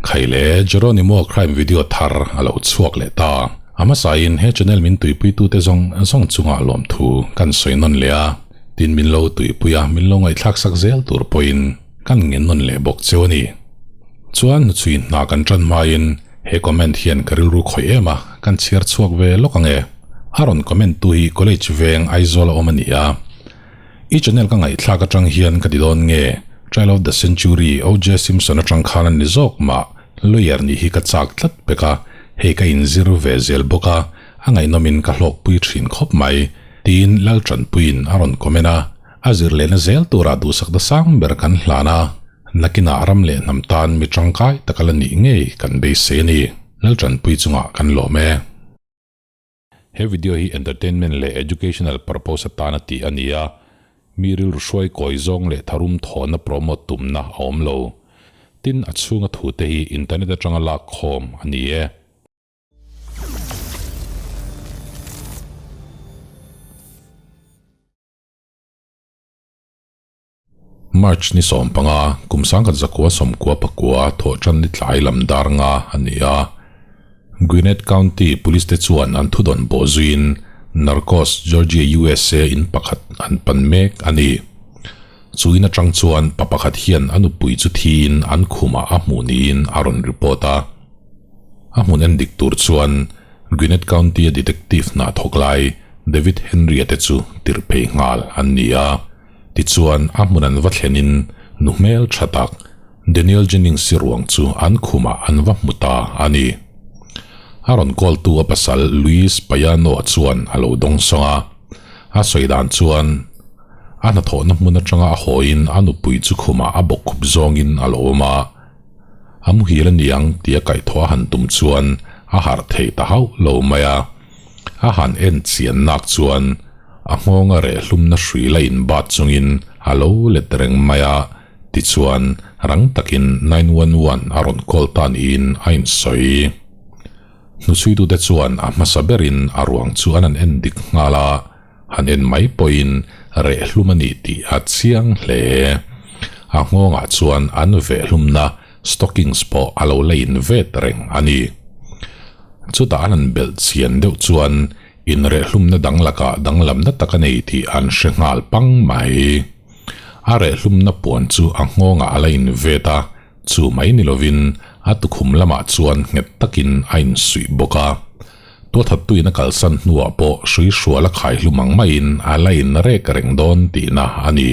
Khaile Jeronimo crime video thar a lo chhuak leh ta. A hmasain he channel min tuipuitute zawng zawng chunga lawmthu kan sawi nawn leh a, tin min lo tuipui a, min lo ngaihthlak sak zel tur pawhin kan ngen nawn leh bawk cheu a ni. Chuan hnuchhui hna kan tan hmain he comment hian ka rilru khawih em a, kan chhiar chhuak ve lawk ang e. A rawn comment tu hi college veng Aizawl a awm a ni a. I channel ka ngaihthlak atang hian ka ti dawn nge, Trial of the Century OJ Simpson atang khan a ni zawk mah, lawyer nih hi ka chak tlat pek a, hei ka inzir ve zel bawk a, a ngaihnawmin ka hlawkpui thin khawp mai, tiin Laltanpuiin a rawn comment a, a zir lehna zel turah duhsakna sang ber kan hlan a, nakinah ram leh hnam tan mi tangkai taka la nih ngei kan beisei a ni, Laltanpui chungah kan lawm e. He video hi entertainment leh educational purpose atana tih a ni a, mi rilru hruai kawi zawng leh tharum thawhna promote tumna a awm lo. Tin, a chhunga thute hi internet atanga lak khawm a ni e. March ni 15, kum 1994 thawhtan ni tlai lam dar nga a ni a. Gwinnett County Police te chuan an thudawn bawh zuiin Narcos, Georgia, USA in pakhat an pan mek a ni. Chu in atang chuan pa pakhat hian a nupui chu thiin an khumah a hmuh niin a rawn report a. A hmun en dik tur chuan Gwinnett County-a detective hna thawk lai David Henry-a te chu tirh phei nghal an ni a. Tichuan, a hmun an va thlenin nu hmel tha tak Daniel Jennings-i ruang chu an khumah an va hmu ta a ni. A rawn kawltu a pasal Luis Payano-a chuan a lo dawng sawng a. A sawi dan chuan, a hnathawhna hmun atanga a hawiin a nupui chu khumah a bawkkhup zawngin a lo awm a. A muhil a niang tia kaihthawh a han tum chuan a harh thei ta hauh lo mai a. A han en chian nak chuan a nghawnga reh hlumna hrui la inbat chungin a lo let reng mai a, tichuan rang takin 911 a rawn call ta niin a insawi. Hnuchhuitute chuan a hmasa berin a ruang chu an han en dik nghal a. Han en mai pawhin reh hlum a ni tih a chiang hle. A nghawngah chuan an veh hlumna stockings pawh a lo la invet reng a ni. Chutah an han belh chian deuh chuan inreh hlumna dang lakah danglamna tak a nei tih an hre nghal pang mai. A reh hlumna puan chu a nghawngah a la invet a, chu mai ni lovin a tukhum lamah chuan nghet takin a insuih bawk a. Tuathattuin a kalsan hnuah pawh hrui hrual a khai hlum ang maiin a la in rek reng dawn tihna a ni.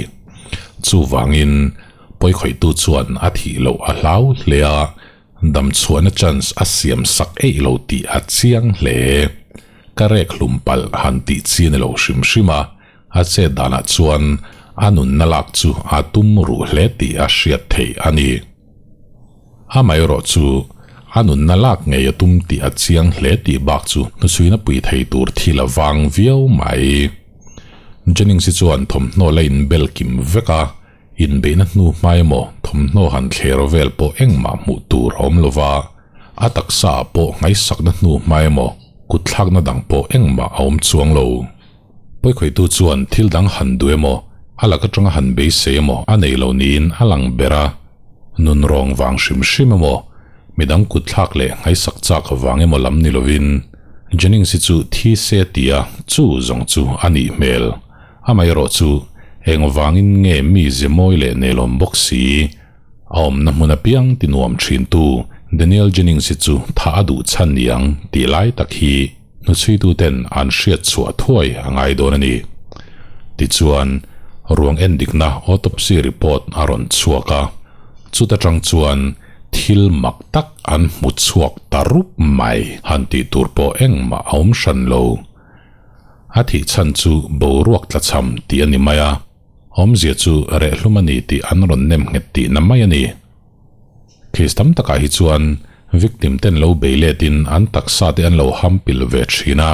Chuvangin, pawikhawihtu chuan a thih loh a hlau hle a, damchhuahna chance a siam sak eih lo tih a chiang hle. Ka rek hlum palh han tih chi a ni lo hrim hrim a, a chet danah chuan a nunna lak chu a tum ruh hle tih a hriat theih a ni. Amaherawh chu, a nunna lak ngei a tum tih a chiang hle tih bak chu hnuchhuina pui thei tur thil a vang viau mai. Jennings-i chuan thawmhnaw la inbel kim vek a, inbeihna hnu hma emaw thawmhnaw han thler vel pawh engmah hmuh tur a awm lova, a taksa ah pawh ngaihsakna hnu hma emaw kutthlakna dang pawh engmah a awm chuang lo. Pawikhawihtu chuan thil dang han duh emaw, a lak atanga han beisei emaw a nei lo niin a lang ber a. Nun rawng vang hrim hrim emaw, midang kutthlak leh nghaisak chak vang emaw lam ni lovin, Jennings hi chu thi se tia chu zawng chu a nih hmel. Amaherawh chu, eng vangin nge mi ze mawi leh nelawm bawk si? A awmna hmun apiang ti nuam thintu Daniel Jennings hi chu tha a duh chhan niang tih lai tak hi Hnuchhuituten an hriat chhuah thuai a ngai dawn a ni. Tichuan, ruang endikna autopsy report a rawn chhuak a, chuta tang chuan thil mak tak an hmu chhuak ta rup mai. Han tih tur pawh engmah a awm hran lo. A thih chhan chu boruak tlachham tih a ni mai a, awmzia chu rehhlum a ni tih an rawn nem nghet tihna mai a ni. Case tam takah hi chuan victim ten lo bei letin an taksa te an lo ham pil ve thin a,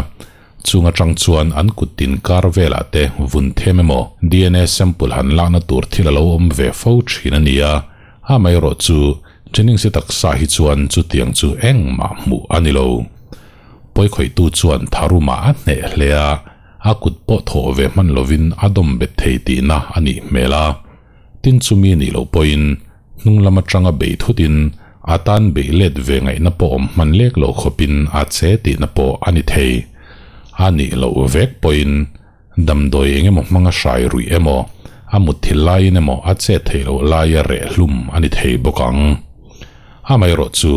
chung atang chuan an kut tin kar velah te vun them emaw DNA sample han lakna tur thil a lo awm ve fo thin a ni a, amaherawh chu Jennings-i taksa hi chuan chutiang chu engmah hmuh a ni lo. Pawikhawihtu chuan tharumah a hneh hle a, a kut pawh thawh ve hman lovin a dawm bet thei tihna a nih hmel a, tin chumi nih loh pawhin Hnung lam atanga bei thutin A tan beih let ve ngaihna pawh awm hman lek lo khawpin a che tihna pawh a ni thei. A nih loh vek pawhin damdawi eng emaw hmanga hrai ruih emaw, a mutthilh laiin emaw a chet theih loh laia reh hlum a ni thei bawk ang. Amaherawh chu,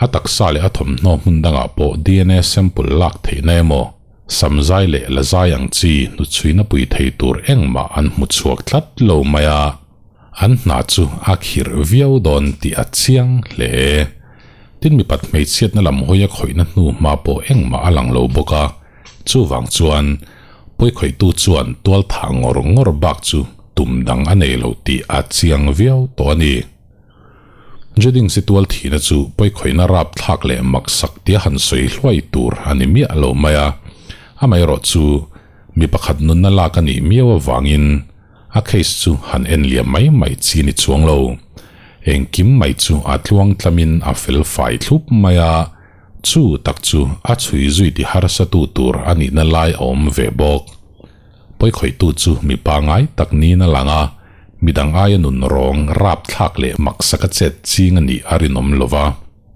a taksa leh a thawmhnaw hmun dangah pawh DNA sample lak theihna emaw, Samzai leh lazai ang chi hnuchhuina pui thei tur engmah an hmu chhuak tlat lo mai a, an hna chu a khirh viau dawn tih a chiang hle. Tin mipat hmeichhiatna lam hawia khawihna hnu hma pawh engmah a lang lo bawk a, chuvang chuan pawikhawihtu chuan tual thah ngawr ngawr bak chu tum dang a nei lo tih a chiang viau tawh a ni. Juding Situal thihna chu pawikhawihna rapthlak leh maksak tia han sawi hluai tur a ni miah lo mai a, amaherawh chu mi pakhat nunna lak a nih miau avangin a case chu han en liam mai mai chi ni chuang lo. Engkim mai chu a tluang tlamin a fel fai thlup mai a, chu tak chu a chhui zui ti harsa tu tur a nihna lai a awm ve bawk. Pawikhawihtu chu mi pangai tak niin a lang a, midang aia nun rawng rapthlak leh maksak a chet ching a nih a rinawm lo va,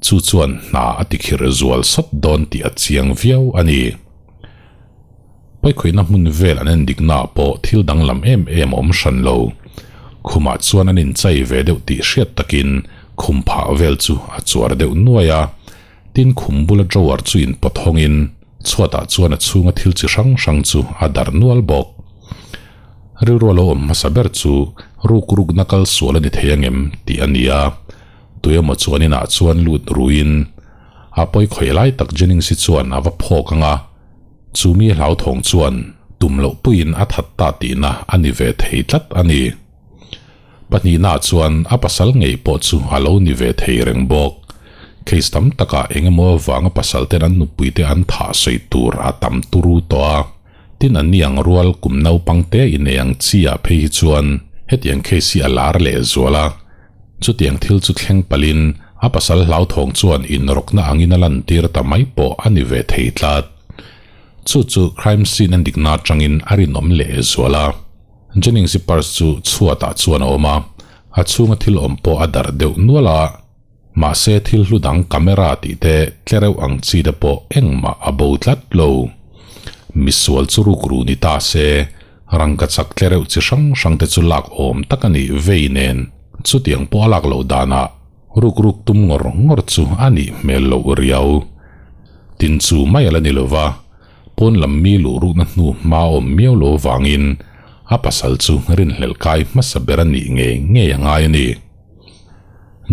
chu chuan hna a tikhirh zual sawt dawn tih a chiang viau a ni. Pawikhawihna hmun vel an endiknaah pawh thil danglam em em a awm hran lo. Khumah chuan an inchai ve deuh tih hriat takin khum phah vel chu a chuar deuh nuai a, Tin khum bula drawer chu inpawt hawngin chhuatah chuan a chhunga thil chi hrang hrang chu a darh nual bawk. Rilru a lo awm hmasa ber chu ruk rukna kal sual a ni thei angem tih a ni a, tuemaw chuan inah chuan lut ruin a pawi khawih lai tak Jennings hi chuan a va phawk ang a, chu mi hlauthawng chuan tum loh puiin a that ta tihna a ni ve thei tlat a ni. Pahnihnaah chuan a pasal ngei pawh chu a lo ni ve thei reng bawk. Case tam takah eng emaw avanga pasal ten an nupuite an thah sawi tur a tam turu tawh a. Tin an ni ang rual kum naupang te inei ang chi ah phei hi chuan hetiang case hi a lar leh zual a. Chutiang thil chu thleng palhin a pasal hlauthawng chuan inrawkna angin a lantir ta mai pawh a ni ve thei tlat. Chu chu crime scene a dikna atangin a rinawm leh zual a. Jennings-i purse chu chhuatah chuan a awm a, a chhunga thil awm pawh a darh deuh nual a, mahse thil hlu dang camera tih te tle reuh ang chi te pawh engmah a bo tlat lo. Misual chu rukru ni ta se, rangka chak tle reuh chi hrang hrang te chu lak awm tak a nih vei nen chutiang pawh a lak loh danah rukruk tum ngawr ngawr chu a nih hmel loh riau. Tin chu mai a la ni lova. Pawn lam mi luh rukna hnu hma awm miau lo vangin a pasal chu rinhlelh kai hmasa ber a nih ngei ngei a ngai a ni.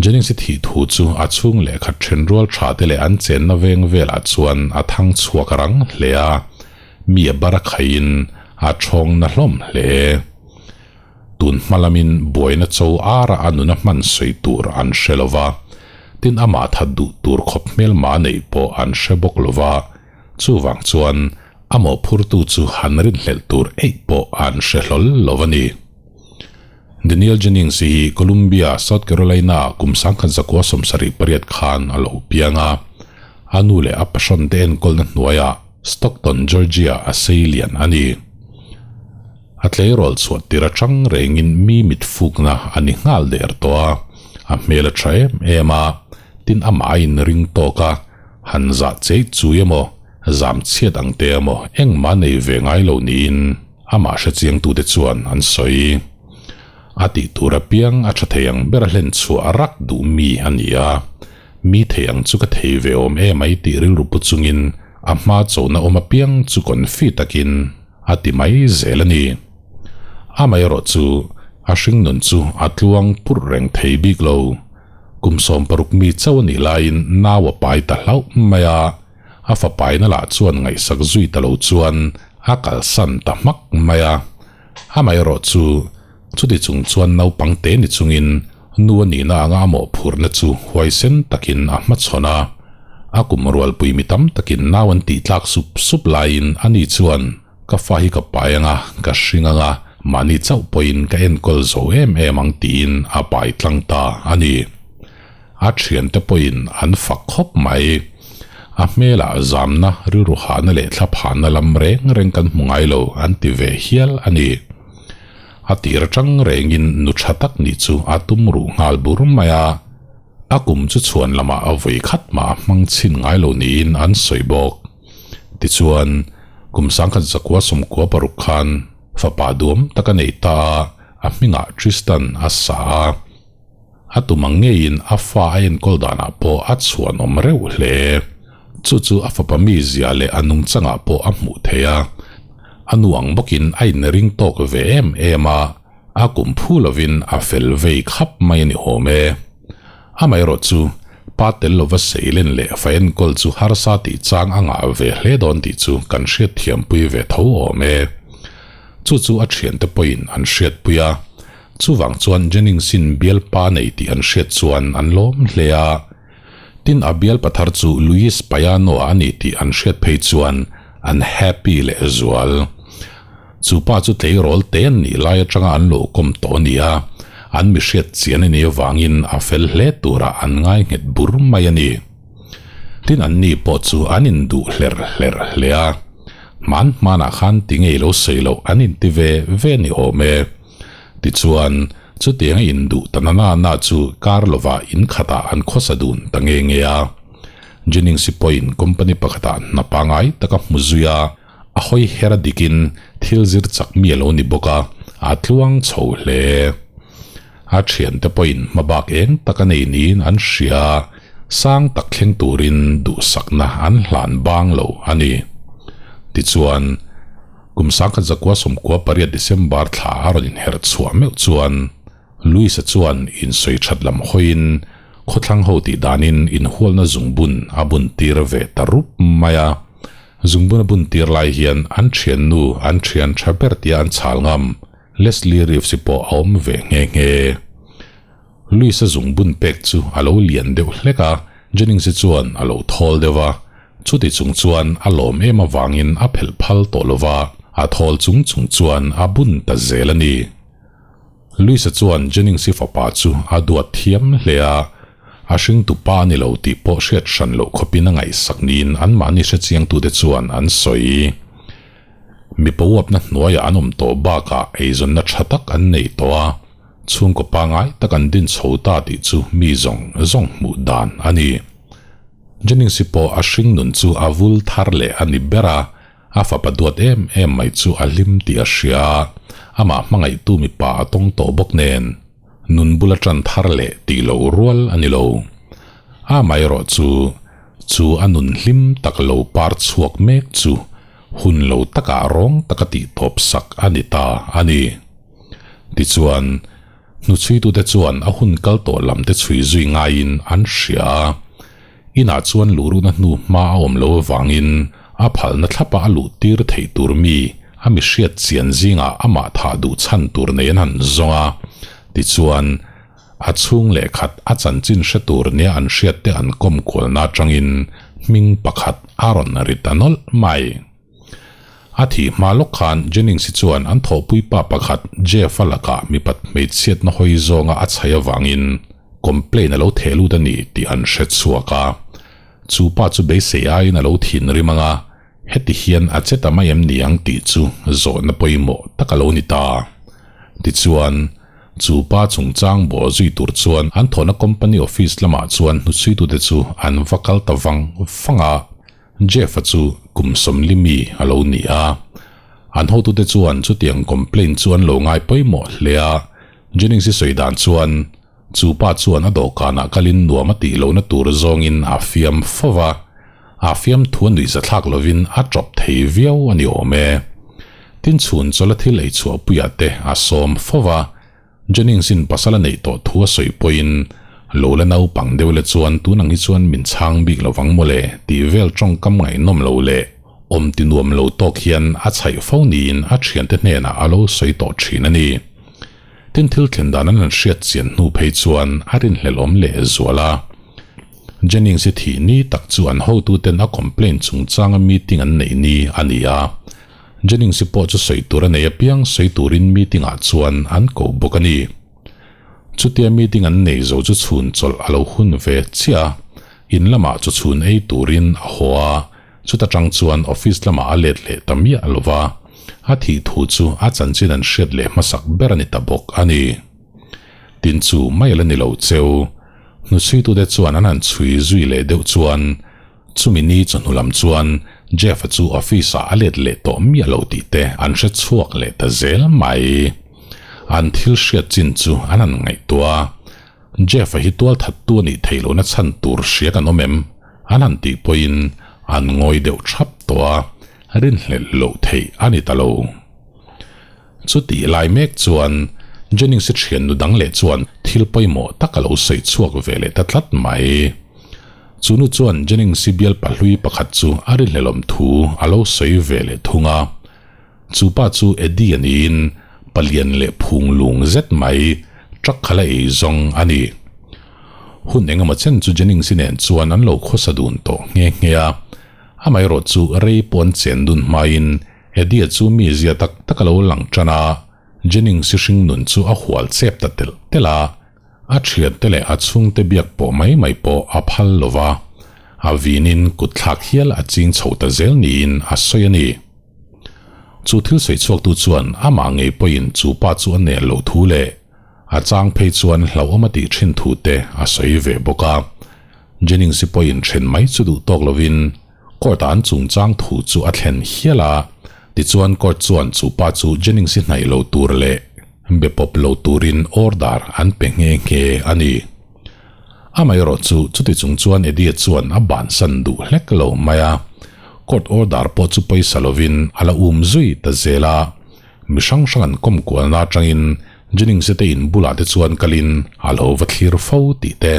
Jennings-i thih thu chu a chhung lehkha then rual tha te leh an chenna veng velah chuan a thang chhuak rang hle a, mi a bar a khaihin a thawng na hlawm hle. Tun hma lamin buaina cho ara a nuna hman sawi tur an hre lo va, tin amah that duh tur khawp hmelma neih pawh an hre bawk lo va, Chuvang chuan a mawhphurtu chu han rinhlelh tur eih pawh an hre hlawl lo a ni. Daniel Jennings hi Columbia, South Carolina-ah kum 1978 khan a lo piang a. A nu leh a passion te enkawlna hnuaiah Stockton, Georgia a sei lian a ni. A tleirawl chhuah tir atang rengin mi mit fukna a ni nghal der tawh a, a hmel a tha em em a, tin amah a inring tawk a, Han zah chei chui emaw, zam chhiat ang te emaw engmah nei ve ngai lo niin amah hrechiangtute chuan an sawi. A tih tur apiang a tha thei ang ber a hlen chhuah rak duh mi a ni a, mi thei ang chu ka thei ve awm emai tih rilru pu chungin a hma chona awm apiang chu confi takin a ti mai zel a ni. Amaherawh chu a hringnun chu a tluang purh reng thei bik lo. Kum 60 mi chauh a nih laiin nau a pai ta hlauh mai a, a fa paina lah chuan ngaihsak zui ta lo chuan a kalsan ta hmak mai a. Amaherawh chu, chuti chung chuan naupang te ni chungin nu a nihna anga a mawhphurhna chu huaisen takin a hmachhawn a. A kum rualpui mi tam takin nau an tihtlak sup sup laiin ani chuan, Ka fa hi ka pai ang a, ka hring ang a, mahni chauh pawhin ka enkawl zo em em ang tiin a pai tlang ta a ni. A thiante pawhin an fak khawp mai. A hmelah zamna, rilru hahna leh thlaphahna lam reng reng kan hmu ngai lo an ti ve hial a ni. A tir atang rengin nu tha tak nih chu a tum ruh nghal bur mai a. A kum chu chhuan lamah a vawi khat mah a hmang chhin ngai lo niin an sawi bawk. Tichuan, kum 1996 khan fapa duam tak a nei ta a, a hmingah Tristan a sa a. A tum ang ngeiin a fa a enkawl danah pawh a chhuanawm reuh hle. Chu chu a fapa mizia leh a nungchangah pawh a hmuh theih a. A nu ang bawkin a inring tawk ve em em a, a kum phu lovin a fel vei khap mai a ni awm e. Amaherawh chu, pa tel lova seilen leh fa enkawl chu harsa tih chang a ngah ve hle dawn tih chu kan hriatthiampui ve tho awm e. Chu chu a thiante pawhin an hriatpui a. Chuvang chuan Jennings-in bialpa nei tih an hriat chuan an lawm hle a. Tin, a bialpa thar chu Luis Payano-a a ni tih an hriat phei chuan an happy leh zual. Chu pa chu tleirawl te an nih lai atanga an lo kawm tawh a ni a, an mi hriat chian a nih avangin a fel hle turah an ngai nghet bur mai a ni. Tin, anni pawh chu an induh hlerh hlerh hle a. Hman hmanah khan ti ngei lo sawi loh an inti ve ve a ni awm e. Tichuan, chutiang a induh ta na na na chu kar lovah in khatah an khawsa dun ta nge nge a. Jennings-i pawhin company pakhatah hna pangai tak a hmu zui a, a hawi her a dikin thil zir chak mi a lo ni bawk a, a tluang chho hle. A thiante pawhin hmabak eng tak a nei niin an hria a, sang tak thleng turin duhsakna an hlan bang lo a ni. Tichuan, Kum 1998 December thla a rawn inherh chhuah meuh chuan Louis-a chuan insawi that lam hawiin khawthlang ho tih danin inhualna zungbun a bun tir ve ta rup mai a. Zungbun a bun tir lai hian an thiannu an thian tha ber tia an chhal ngam Leslie Reeves-i pawh a awm ve nghe nghe. Louis-a zungbun pek chu a lo lian deuh hlek a, Jennings-i chuan a lo thawl deuh a. Chuti chung chuan a lawm em avangin a phelh phal tawh lo va, a thawl chung chung chuan a bun ta zel a ni. Louis-a chuan Jennings-i fapa chu a duat thiam hle a, a hringtu pa a ni lo tih pawh hriat hran loh khawpin a ngaihsak niin anmahni hrechiangtute chuan an sawi. Mipa uapna hnuaiah an awm tawh bakah eizawnna tha tak an nei tawh a. Chhungkaw pangai tak an din chho ta tih chu mi zawng zawng hmuh dan a ni. Jennings-i pawh a hring nun chu a vul thar leh a ni ber a, a fapa duat em em mai chu a hlim tih a hria a, amah hmangaihtu mipa a tawng tawh bawk nen nun bula tan thar leh tih loh rual a ni lo. Amaherawh chu chu a nun hlim tak lo par chhuak mek chu hun lo takah rawng taka tih tawp sak a ni ta a ni. Tichuan, hnuchhuitute chuan a hun kal tawh lam te chhui zui ngaiin an hria a. Inah chuan luhruhna hnu hma a awm lo avangin a phalna thlapa a luh tir theih tur mi a mi hriat chian zingah amah thah duh chhan tur nei an han zawng a. Tichuan, a chhung leh khat a chanchin hre tur nia an hriat te an kawm kualna atangin hming pakhat a rawn ri ta nawlh mai. A thih hma lawk khan Jennings-i chuan an thawhpui pa pakhat Jeff-a lakah mipat hmeichhiatna hawi zawnga a chhai avangin complaint a lo theh lut a ni tih an hre chhuak a. Chu pa chu beisei aiin a lo thinrim ang a, heti hian a che ta mai em ni ang tih chu zawhna pawimawh tak a lo ni ta. Tichuan, chu pa chungchang bawh zui tur chuan an thawhna company office lamah chuan hnuchhuitute chu an va kal ta vang vang a. Jeff-a chu kum sawmli mi a lo ni a. An hotute chuan chutiang complaint chu an lo ngai pawimawh hle a. Jennings-i sawi dan chuan, chu pa chuan a dawhkanah kalin nuam a tih lohna tur zawngin a fiam fo va, a fiamthu a nuihzathlak lovin a tawp thei viau a ni awm e. Tin chhun chawlh a thil ei chhuahpuiah te a sawm fo va. Jennings-in pasal a neih tawh thu a sawi pawhin, Lo la naupang deuh le chuan tun ang hi chuan min chhang bik lo vang mawle tih vel tawngkam ngaihnawm lo leh awm ti nuam lo tawk hian a chhaih fo niin a thiante hnenah a lo sawi tawh thin a ni. Tin thil thlen dan an han hriat chian hnu phei chuan a rinhlelh awm leh zual a. Jennings-i thih ni tak chu an hotuten a complaint chungchanga meeting an neih ni a ni a. Jennings-i pawh chu sawi tur a nei apiang sawi turin meeting-ah chuan an koh bawk a ni. Chutia meeting an nei zo chu chhun chawlh a lo hun ve chiah a, in lamah chaw chhun ei turin a haw a, chuta tang chuan office lamah a let leh ta miah lo va, a thih thu chu a chanchin an hriat leh hmasak ber a ni ta bawk a ni. Tin chu mai a la ni lo cheu. Hnuchhuitute chuan an han chhui zui leh deuh chuan chumi ni chawhnu lam chuan Jeff-a chu office-ah a let leh tawh miah lo tih te an hre chhuak leh ta zel mai. An thil hriat chin chu an han ngaihtuah a, Jeff-a hi tual thattu a nih theih lohna chhan tur hria kan awm em? An han tih pawhin an ngawi deuh thap tawh a, rinhlelh loh theih a ni ta lo. Chutih lai mek chuan Jennings-i thian nu dang leh chuan thil pawimawh tak a lo sawi chhuak ve leh ta tlat mai. Chu nu chuan Jennings-i bial pahlui pakhat chu a rinhlelawm thu a lo sawi ve leh thung a. Chu pa chu Eddie a niin palian leh phung lung zet mai truck khala ei zawng a ni. Hun engemaw chen chu Jennings-i nen chuan an lo khawsa dun tawh nghe nghe a. Amaherawh chu rei pawh an chen dun hmain Eddie-a chu mi zia tak tak a lo lang tan a, Jennings-i hringnun chu a hual chep ta telh telh a, a thiante leh a chhungte biak pawh mai mai pawh a phal lo va, a vinin kut thlak hial a ching chho ta zel niin a sawi a ni. Chu thil sawi chhuaktu chuan amah ngei pawhin chu pa chu a nel loh thu leh a chang phei chuan hlauhawm a tih thin thu te a sawi ve bawk a. Jennings-i pawhin then mai chu duh tawk lovin Court-ah an chungchang thu chu a thlen hial a, tichuan court chuan chu pa chu Jennings-i hnaih lo tur leh be pawp lo turin order an pe nghe nghe a ni. Amaherawh chu chuti chung chuan Eddie-a chuan a bansan duh hlek lo mai a, court order pawh chu pawisa lovin a la um zui ta zel a, mi hrang hrang an kawm kualna atangin Jennings-i te in bulah te chuan kalin a lo va thlir fo tih te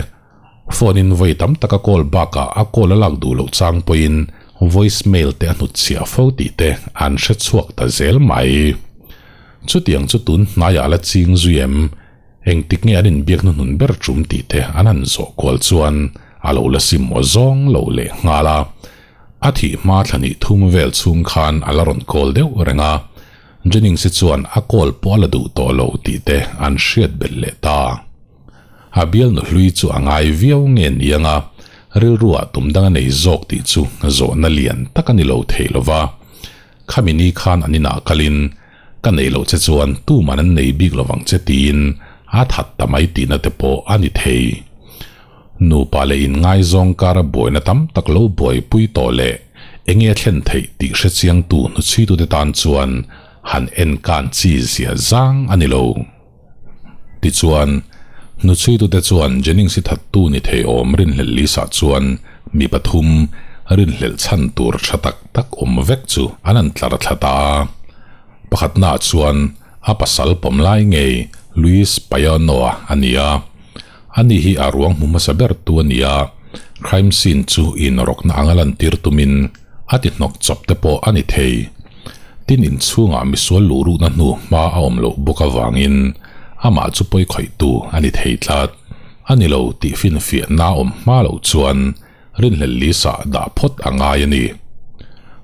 Phone in vawi tam tak a call bakah a call a lak duh loh chang pawhin voice mail te a hnutchhiah fo tih te an hre chhuak ta zel mai. Chutiang chu tun hnaiah la ching zui em? Engtik nge an inbiak hnuhnun ber tum tih te an han zawh kual chuan a lo la sim aw zawng lo leh nghal a. A thih hma thla hnih thum vel chhung khan a la rawn call deuh reng a, Jennings-i chuan a call pawh a la duh tawh lo tih te an hriat belh leh ta. A bialnu hlui chu a ngai viau nge ni anga rilruah tum dang a nei zawk tih chu zawhna lian tak a ni lo thei lo va. Khami ni khan an inah kalin, Ka neih loh che chuan tuman an nei bik lovang che tiin a that ta mai tihna te pawh a ni thei. Nupa leh inngaizawng kara buaina tam tak lo buaipui tawh leh enge a thlen theih tih hrechiangtu hnuchhuitute tan chuan han enkan chi zia zang a ni lo. Tichuan, hnuchhuitute chuan Jennings-i thattu ni thei awm rinhlelh Lisa chuan mi pathum rinhlelh chhan tur tha tak tak awm vek chu an han tlar thla ta a. Pakhatnaah chuan a pasal pawm lai ngei Luis Payano-a a ni a. Ani hi a ruang hmu hmasa bertu a ni a, crime scene chu inrawkna anga lantir tumin a ti hnawk chawp te pawh a ni thei. Tin inchhungah misual luh ruhna hnu hma a awm loh bawk avangin amah chu pawi khawihtu a ni thei tlat. A ni lo tih finfiahna awm hma loh chuan rinhlelh Lisa dah phawt a ngai a ni.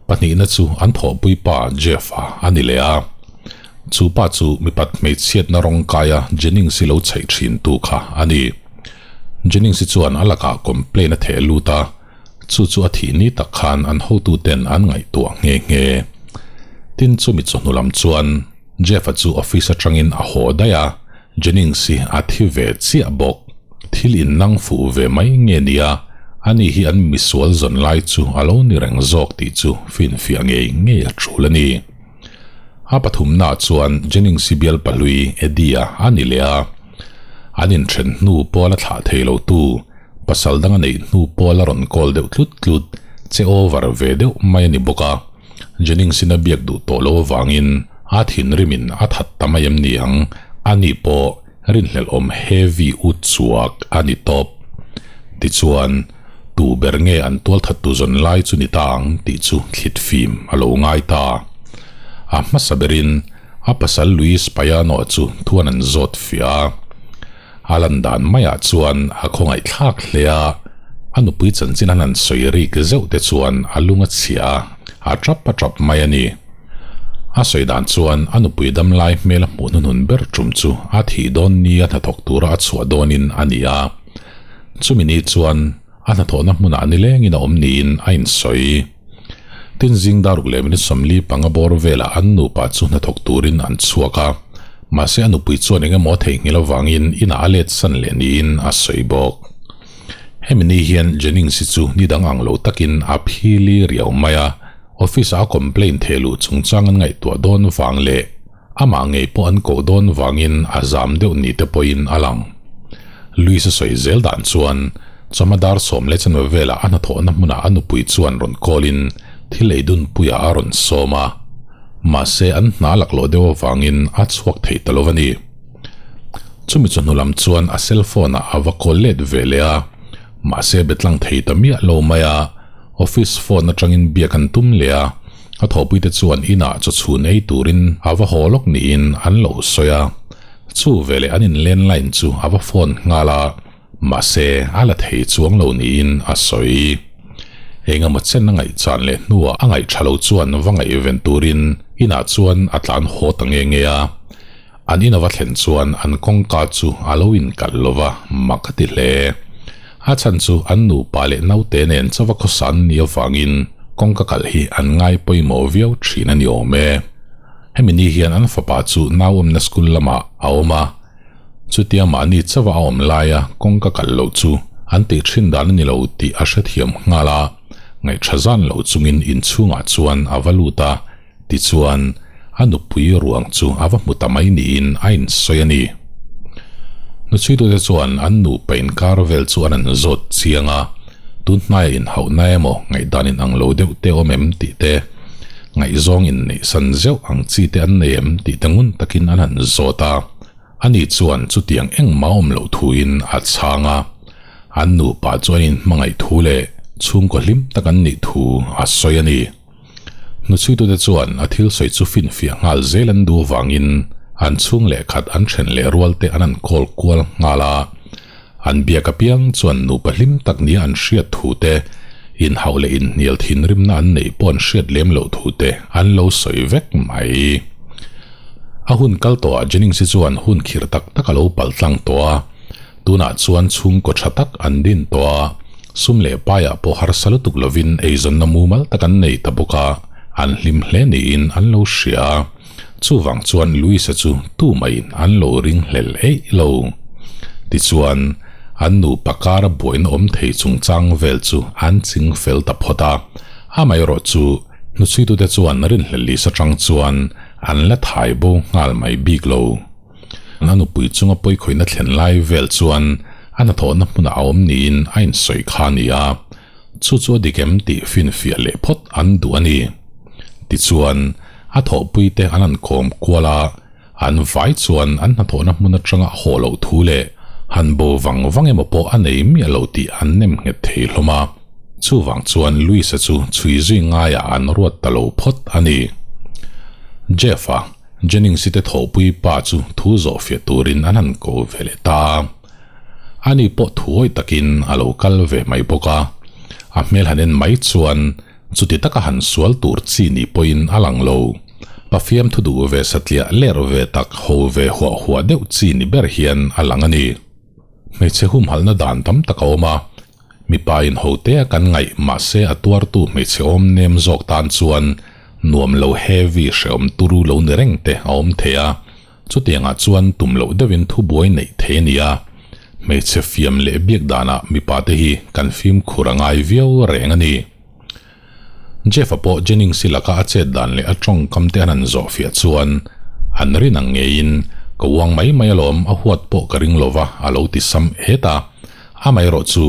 Pahnihna chu an thawhpui pa Jeff-a a ni leh a. Chu pa chu mipat hmeichhiatna rawng kaia Jennings-i lo chheih thintu kha a ni. Jennings-i chuan a lakah complaint a theh lut a. Chu chu a thih ni tak khan an hotuten an ngaihtuah nghe nghe. Tin chumi chawhnu lam chuan Jeff-a chu office atangin a haw daih a, Jennings hi a thi ve chiah bawk. Thil innang fuh ve mai nge nia, ani hi an misual zawn lai chu a lo ni reng zawk tih chu finfiah ngei ngei a tul a ni. A pathumnaah chuan Jennings hi bial pahlui Eddie-a a ni leh a, an inthen hnu pawh a la thlah thei lo tu, Pasal dang a neih hnu pawl a rawn call deuh tlut tlut, che over ve deuh mai a ni bawk a. Jennings-in a biak duh tawh lo avangin a thinrimin a that ta mai em ni ang, ani pawh rinhlelh awm heavy ut chuak a ni tawp. Tichuan, tu ber nge an tualthattu zawn lai chu ni ta ang tih chu thlit fim a lo ngai ta. A hmasa berin a pasal Luis Payano chu thuan an zawt fiah a. A lan dan maiah chuan a khawngaih thlak hle a, a nupui chanchin an han sawi rik zeuh te chuan a lung a chhia a, a tap a tap mai a ni. A sawi dan chuan a nupui damlai hmel a hmuh hnuhnun ber tum chu a thih dawn ni a hnathawk tura a chhuah dawnin a ni a, chumi ni chuan a hnathawhna hmunah nilengin a awm niin a insawi. Tin zing daruk leh minute 45 bawr velah an nupa chu hnathawk turin an chhuak a, mahse a nupui chuan eng emaw a theihnghilh avangin inah a let san leh niin a sawi bawk. Hemi ni hian Jennings hi chu ni dang ang lo takin a phili riau mai a, office ah a complaint theh luh chungchang an ngaihtuah dawn vang leh amah ngei pawh an koh dawn vangin a zam deuh ni te pawhin a lang. Louis a sawi zel dan chuan chawhma dar 10:15 velah a hnathawhna hmunah a nupui chuan rawn call in thil ei dun puiah a rawn sawm a, mahse an hna laklawh deuh avangin a chhuak thei ta lo a ni. Chumi chawhnu lam chuan a cell phone ah a va call let ve leh a, mahse be tlang thei ta miah lo mai a, office phone atangin biak an tum leh a, a thawhpui te chuan inah chaw chhun ei turin a va haw lawk niin an lo sawi a, chu veleh an in landline chu a va phone nghal a, mahse a la thei chuang lo niin a sawi. Engemaw chen a ngaihchan leh hnuah a ngaih tha lo chuan va ngaihven turin inah chuan a tlan haw ta nge nge a. An in a va thlen chuan an kawngka chu a lo inkalh lo va, mak a ti hle. A chhan chu an nupa leh naute nen chawa khawsa an nih avangin kawngka kalh hi an ngai pawimawh viau thin a ni awm e. Hemi ni hian an fapa chu nau awmna school lamah a awm a, chutia mahni chawa a awm laia kawngka kalh loh chu an tih thin dan a ni lo tih a hrethiam nghal a, ngaihṭha zan lo chungin inchhungah chuan a va lut a. Tichuan, a nupui ruang chu a va hmu ta mai niin a insawi a ni. Hnuchhuitute chuan an nupa inkar vel chu an an zawt chiang a, tun hnaia inhauhna emaw ngaihdan inang lo deuh te awm em tih te, ngaihzawng inneihsan zeuh ang chi te an nei em tih te ngun takin an han zawt a. Ani chuan chutiang engmah awm loh thuin a chhang a, an nupa chu an inhmangaih thu leh chhungkaw hlim tak an nih thu a sawi a ni. Hnuchhuitute chuan a thil sawi chu finfiah nghal zel an duh avangin an chhung leh khat an then leh rual te an an call kual nghal a. An biak apiang chuan nupa hlim tak nia an hriat thu te, inhauh leh inhnial thinrimna an neih pawh an hriat lem loh thu te an lo sawi vek mai. A hun kal tawhah Jennings-i chuan hun khirh tak tak a lo paltlang tawh a. Tunah chuan chhungkaw tha tak an din tawh a, sum leh paiah pawh harsa lutuk lovin eizawnna mumal tak an nei ta bawk a, an hlim hle niin an lo hria a. Chuvang chuan Louisa chu tumaiin an lo ring hlel eih lo. Tichuan, an nupa kara buaina awm thei chungchang vel chu an ching fel ta phawt a, amaherawh chu hnuchhuitute chuan rinhlel Lisa chang chuan an la thai bo nghal mai bik lo. A nupui chunga pawikhawihna thlen lai vel chuan a hnathawhna hmunah a awm niin a insawi kha a ni a, chu chu a dik em tih finfiah leh phawt an duh a ni. Tichuan, a thawhpuite an han kawm kual a, an vai chuan an hnathawhna hmun atanga a haw loh thu leh han bo vang vang emaw pawh a nei miah lo tih an nem nghet thei hlawm a, chuvang chuan Louis-a chu chhui zui ngaiah an ruat ta lo phawt a ni. Jeff-a. Jennings-i te thawhpui pa chu thu zawh fiah turin an han ko ve leh ta a. Ani pawh thuawi takin a lo kal ve mai bawk a. A hmel han en mai chuan chuti taka han sual tur chi ni pawhin a lang lo. Pafiam thu duh ve satliah ler ve tak ho ve huah huah deuh chi ni ber hian a lang a ni. Hmeichhe humhalhna dan tam tak a awm a, mipa in hote a kan ngaih mahse a tuartu hmeichhe awm nem zawk tan chuan nuam lo heavy hrehawm turu lo ni reng te a awm thei a, chutiangah chuan tum loh deuhin thubuai neih thei a ni a, hmeichhe fiam leh biak danah mipa te hi kan fimkhur a ngai viau reng a ni. Jeff-a pawh Jennings-i laka a chet dan leh a tawngkam te an han zawh fiah chuan an rin ang ngeiin ka uang mai mai alawm a huat pawh ka ring lova a lo ti sam et a. Amaherawh chu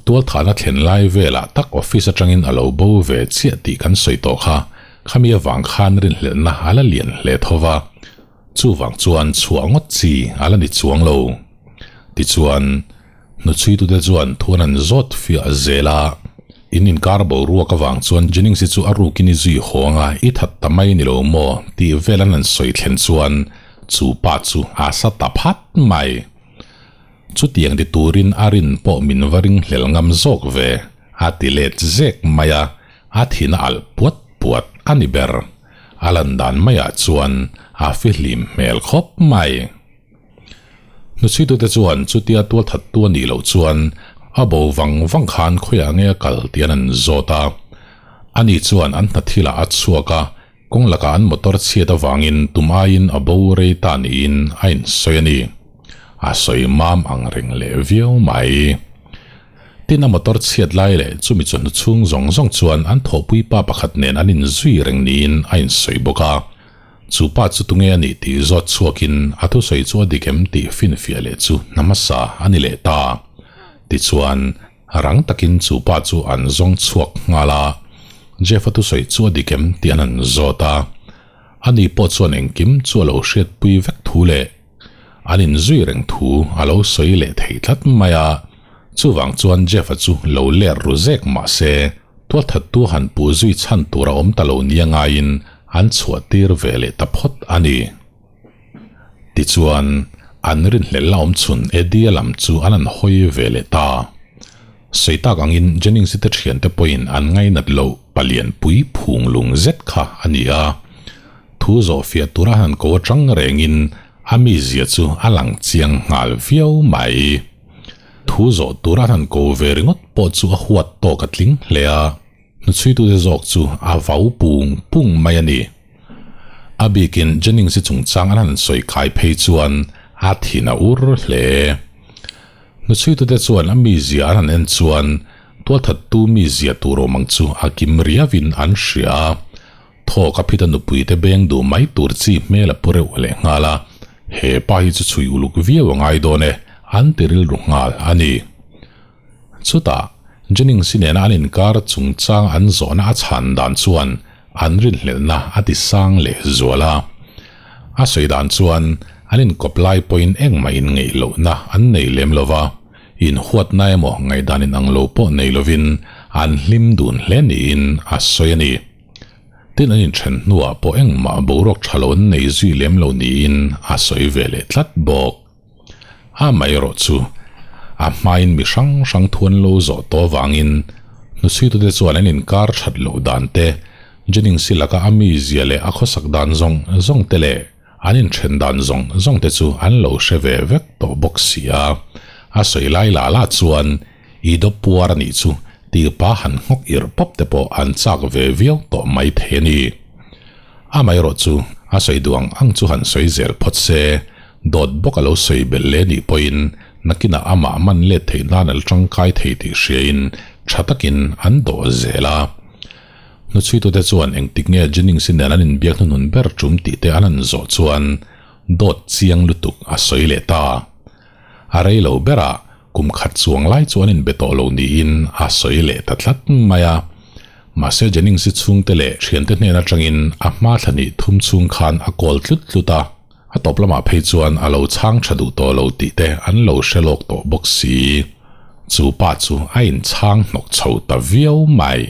tualthahna thlen lai velah tak office atangin a lo bo ve chiah tih kan sawi tawh kha, khami avang khan rinhlelhna a la lian hle tho va. Chuvang chuan chhuah ngawt chi a la ni chuang lo. Tichuan. Hnuchhuitute chuan thuan an zawt fiah zel a, in inkar boruak avang chuan Jennings-i chu a rukin i zui hawng a, i that ta mai ni lo maw tih vel an han sawi thlen chuan chu pa chu a sa ta phat mai. Chutiang ti turin a rin pawh min va ringhlel ngam zawk ve, a ti let zek mai a, a thin a alh puat puat a ni ber. A lan dan maiah chuan a fihlim hmel khawp mai. Hnuchhuitute chuan chutia tualthattu a nih loh chuan a bo vang vang khan khawiah nge a kal tih an an zawt a. Ani chuan an hna thilah a chhuak a, kawng lakah an motor chhiat avangin tum aiin a bo rei ta niin a insawi a ni. A sawi mam ang reng leh viau mai. Tin a motor chhiat lai leh chumi chawhnu chhung zawng zawng chuan an thawhpui pa pakhat nen an inzui reng niin a insawi bawk a. Chu pa chu tunge a nih tih zawt chhuakin a thusawi chu a dik em tih finfiah leh chu hna hmasa a ni leh ta. Tichuan, rang takin chu pa chu an zawng chhuak nghal a, Jeff-a thusawi chu a dik em tih an han zawt a. Ani pawh chuan engkim chu a lo hriatpui vek thu leh an inzui reng thu a lo sawi leh thei tlat mai a. Chuvang chuan Jeff-a chu lo ler ru zek mah se, tualthattu han puh zui chhan tur a awm ta lo nia ngaiin an chhuah tir ve leh ta phawt a ni. Tichuan, an rinhlelh la awm chhun Eddie-a lam chu an han hawi ve leh ta. Sawi tak angin Jennings-i te thiante pawhin an ngainat loh palian pui phung lung zet kha a ni a. Thu zawhfiah tura han ko atang rengin a mizia chu a lang chiang nghal viau mai. Thu zawh tura han ko ve ringawt pawh chu a huat tawk a tling hle a, hnuchhuitute zawk chu a vau pung pung mai a ni. A bikin Jennings-i chungchang an han sawi kai phei chuan a thin a ur hle. Hnuchhuitute chuan a mizia an han en chuan tualthattu mizia tur awm ang chu a kim riauin an hria a, Thawk a phita nupuite beng duh mai tur chi hmel a pu reuh leh nghal a, he pa hi chu chhui uluk viau a ngai dawn e, an ti rilru nghal a ni. Chutah, Jennings-i nena an inkar chungchang an zawhna a chhan dan chuan an rinhlelhna a ti sang leh zual a. A sawi dan chuan an inkawp lai pawhin engmah inngeih lohna an nei lem lo va, inhuatna emaw ngaihdan inang lo pawh nei lovin an hlim dun hle niin a sawi a ni. Tin an inthen hnuah pawh engmah boruak tha lo an nei zui lem lo niin a sawi ve leh tlat bawk. Amaherawh chu a hmain mi hrang hrang thu an lo zawh tawh avangin hnuchhuitute chuan an inkar that loh dan te, Jennings-i laka a mizia leh a khawsak dan zawng zawng te leh an inthen dan zawng zawng te chu an lo hre ve vek tawh bawk si a. A sawi lai lah lah chuan I dawp puar a nih chu tih pa han nghawk irh pawp te pawh an chak ve viau tawh mai thei a ni. Amaherawh chu a sawi duh ang ang chu han sawi zel phawt se, dawt bawk a lo sawi belh leh nih pawhin nakinah amah man let theih nan a la tangkai thei tih hriain tha takin an dawh zel a. Hnuchhuitute chuan engtik nge Jennings-i nen an inbiak hnuhnun ber tum tih te an han zawh chuan dawt chiang lutuk a sawi leh ta. A rei lo berah kum khat chuang lai chu an inbe tawh lo niin a sawi leh ta tlat mai a. Mahse Jennings-i chhungte leh thiante hnen atangin a hma thla hnih thum chhung khan a kawl tlut tlut a, a tawp lamah phei chuan a lo chhang tha duh tawh lo tih te an lo hre lawk tawh bawk si. Chu pa chu a inchhang hnawk chho ta viau mai.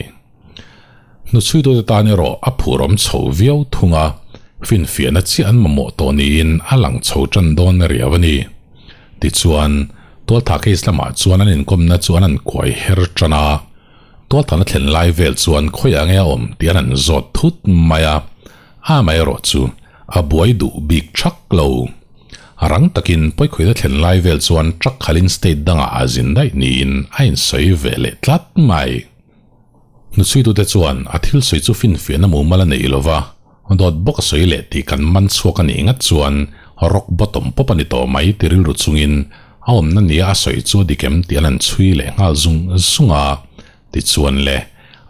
Hnuchhuitute tan erawh a phurawm chho viau thung a, finfiahna chiah an mamawh tawh niin a lang chho tan dawn riau a ni. Tichuan, tualtha case lamah chuan an inkawmna chu an han kuai her tan a, tualthana thlen lai vel chuan khawiah nge a awm tih an han zawt thut mai a, amaherawh chu a buai duh bik thak lo. Rang takin pawikhuina thlen lai vel chuan truck khalin state dangah a zin daih niin a insawi ve leh tlat mai. Hnuchhuitute chuan a thil sawi chu finfiahna mumal a nei lo va, dawt bawk a sawi leh tih kan man chhuak a nih ngat chuan rock bottom pawp a ni tawh mai ti rilru chungin a awmna nia a sawi chu a dik em tih an han chhui leh nghal zung zung a, tichuan le